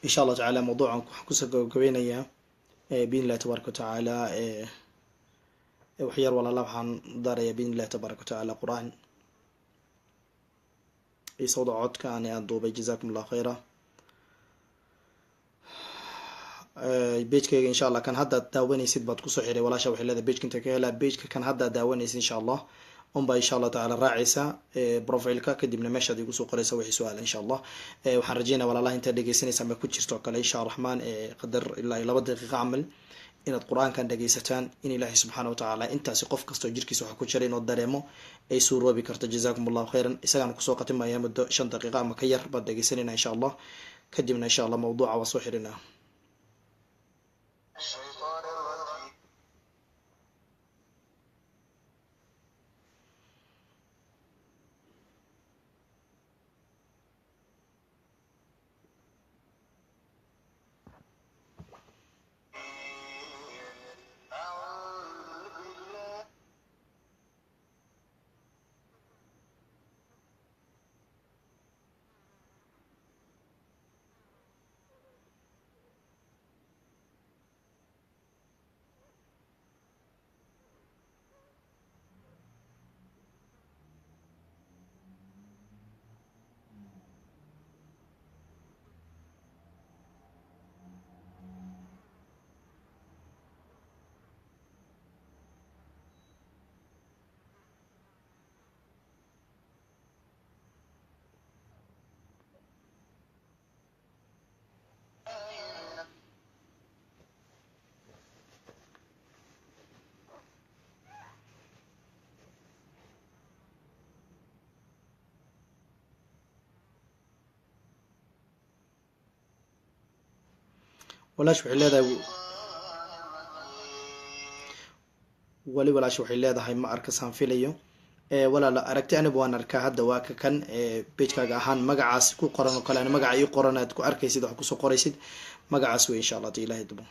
Insha Allah tacaala mawduucan waxaan kusoo gabagabeynayaa, biidn illahi tabaaraka watacaala. Waxyar walaala waxaan daarayaa, biidn illahi tabaaraka watacaala, Qur-aan iyo sawda codka ani aan duubay. Jazakum Allah khayra. Page-kayga, insha Allah, kan hadda daawanaysid baad kusoo xiray. Walaasha waxay leedahay page-ka inta ka helaa. Page-ka kan hadda daawanaysid, insha Allah, Unbaa insha Allah tacaala raacaysa profileka, kadibna meeshaad igu soo qoraysa wixii su-aal insha Allah. Waxaan rajeynaya walaalaha intaad dhegeysanaysa ama ku jirto o kale, insha Raxmaan, qadar ilaa iyo 2 daqiiqa camal inaad Qur-aankan dhegeysataan, in Ilaahay subxaana watacaala intaasi qof kastoo jirkiisa waxa ku jira inuu dareemo ay suuroobi karto. Jazakum Allahu khayran. Isagaan kusoo qatimaya muddo 5 daqiiqa ama ka yar baad dhegeysanayna insha Allah, kadibna insha Allah mawduuca waa soo xirinaa. الشيطان الرجيم. أعوذ بالله من Walaash waxay leedahay الشيطان الرجيم. Wali walaash waxay leedahay ma arkasaan filayo. Walaala, aragti anigu waan arkaa hadda, waa ka kan pagekaaga ahaan magacaas ku qoran oo kale, ani magaca ii qoran aad ku arkaysid, wax kusoo qoraysid magacaas wey insha Allah ti Ilahay dubo.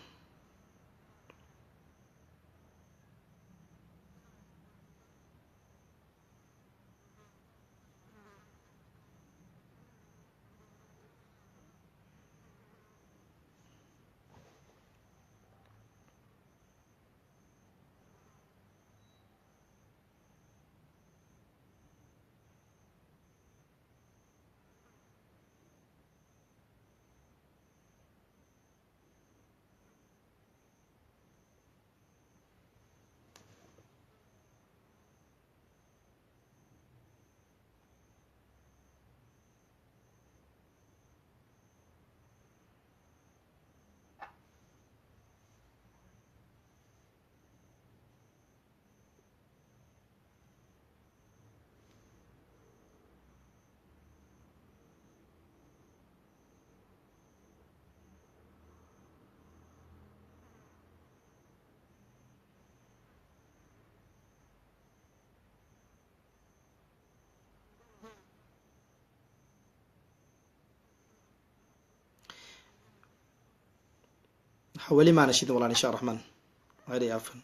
Weli maana shidin walaal, insha Raxmaan wali afan.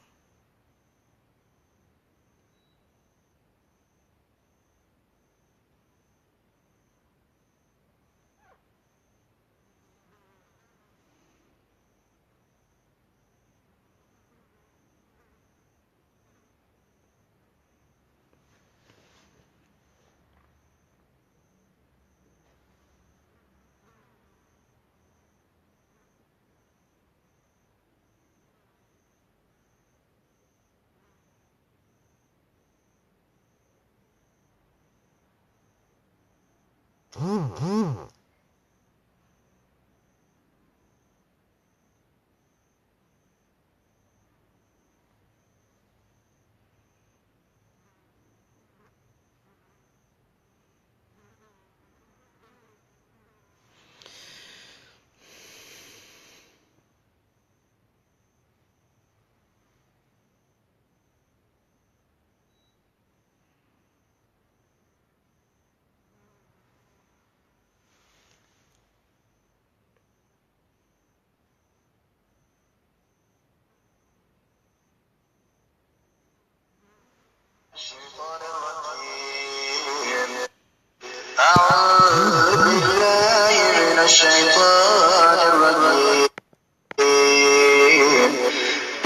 الشيطان الرجيم. أعوذ بالله من الشيطان الرجيم.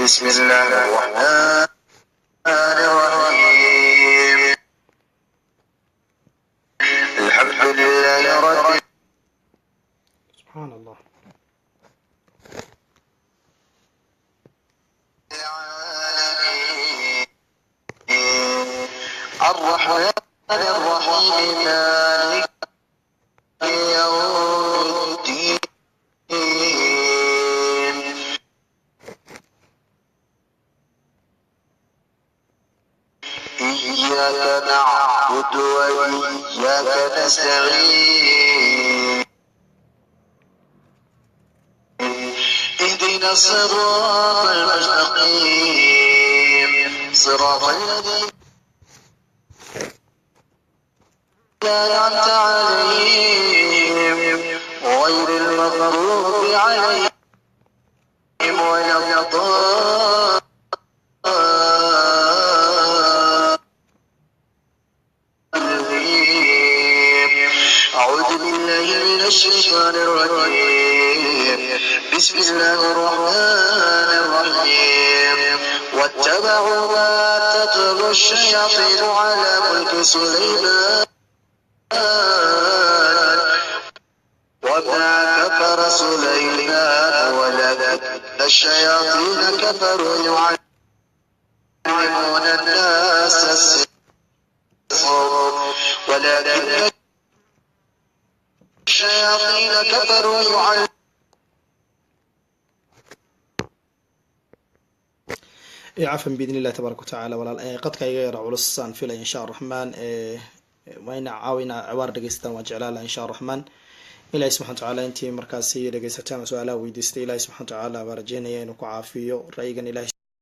بسم الله الرحمن الرحيم. الحمد لله رب Subxaan Allah. العالمين. وإياك نستعين، اهدنا الصراط المستقيم، صراط الذين أنعمت عليهم، غير المغضوب عليهم ولا الضالين. أعوذ بالله من الشيطان الرجيم. بسم الله الرحمن الرحيم. واتبعوا ما تتلو الشياطين على ملك سليمان وما كفر سليمان ولكن الشياطين كفروا يعلمون الناس السحر، ولكن الشياطين كفروا يعلمون. Cafan biidn illahi tabaaraka watacaala. Walaal, qadka iga yara culus saan filay, insha Araxmaan. Waa ina caawina ciwaar dhegeystaan, waan jeclaan laha, insha Araxmaan. Ilahi subxana watacaala intii markaasi dhegeysataan, su-aalaha weydiistay, Ilahi subxana watacaala baa rajeynaya inuu ku caafiyo ra'yigan Ilahi.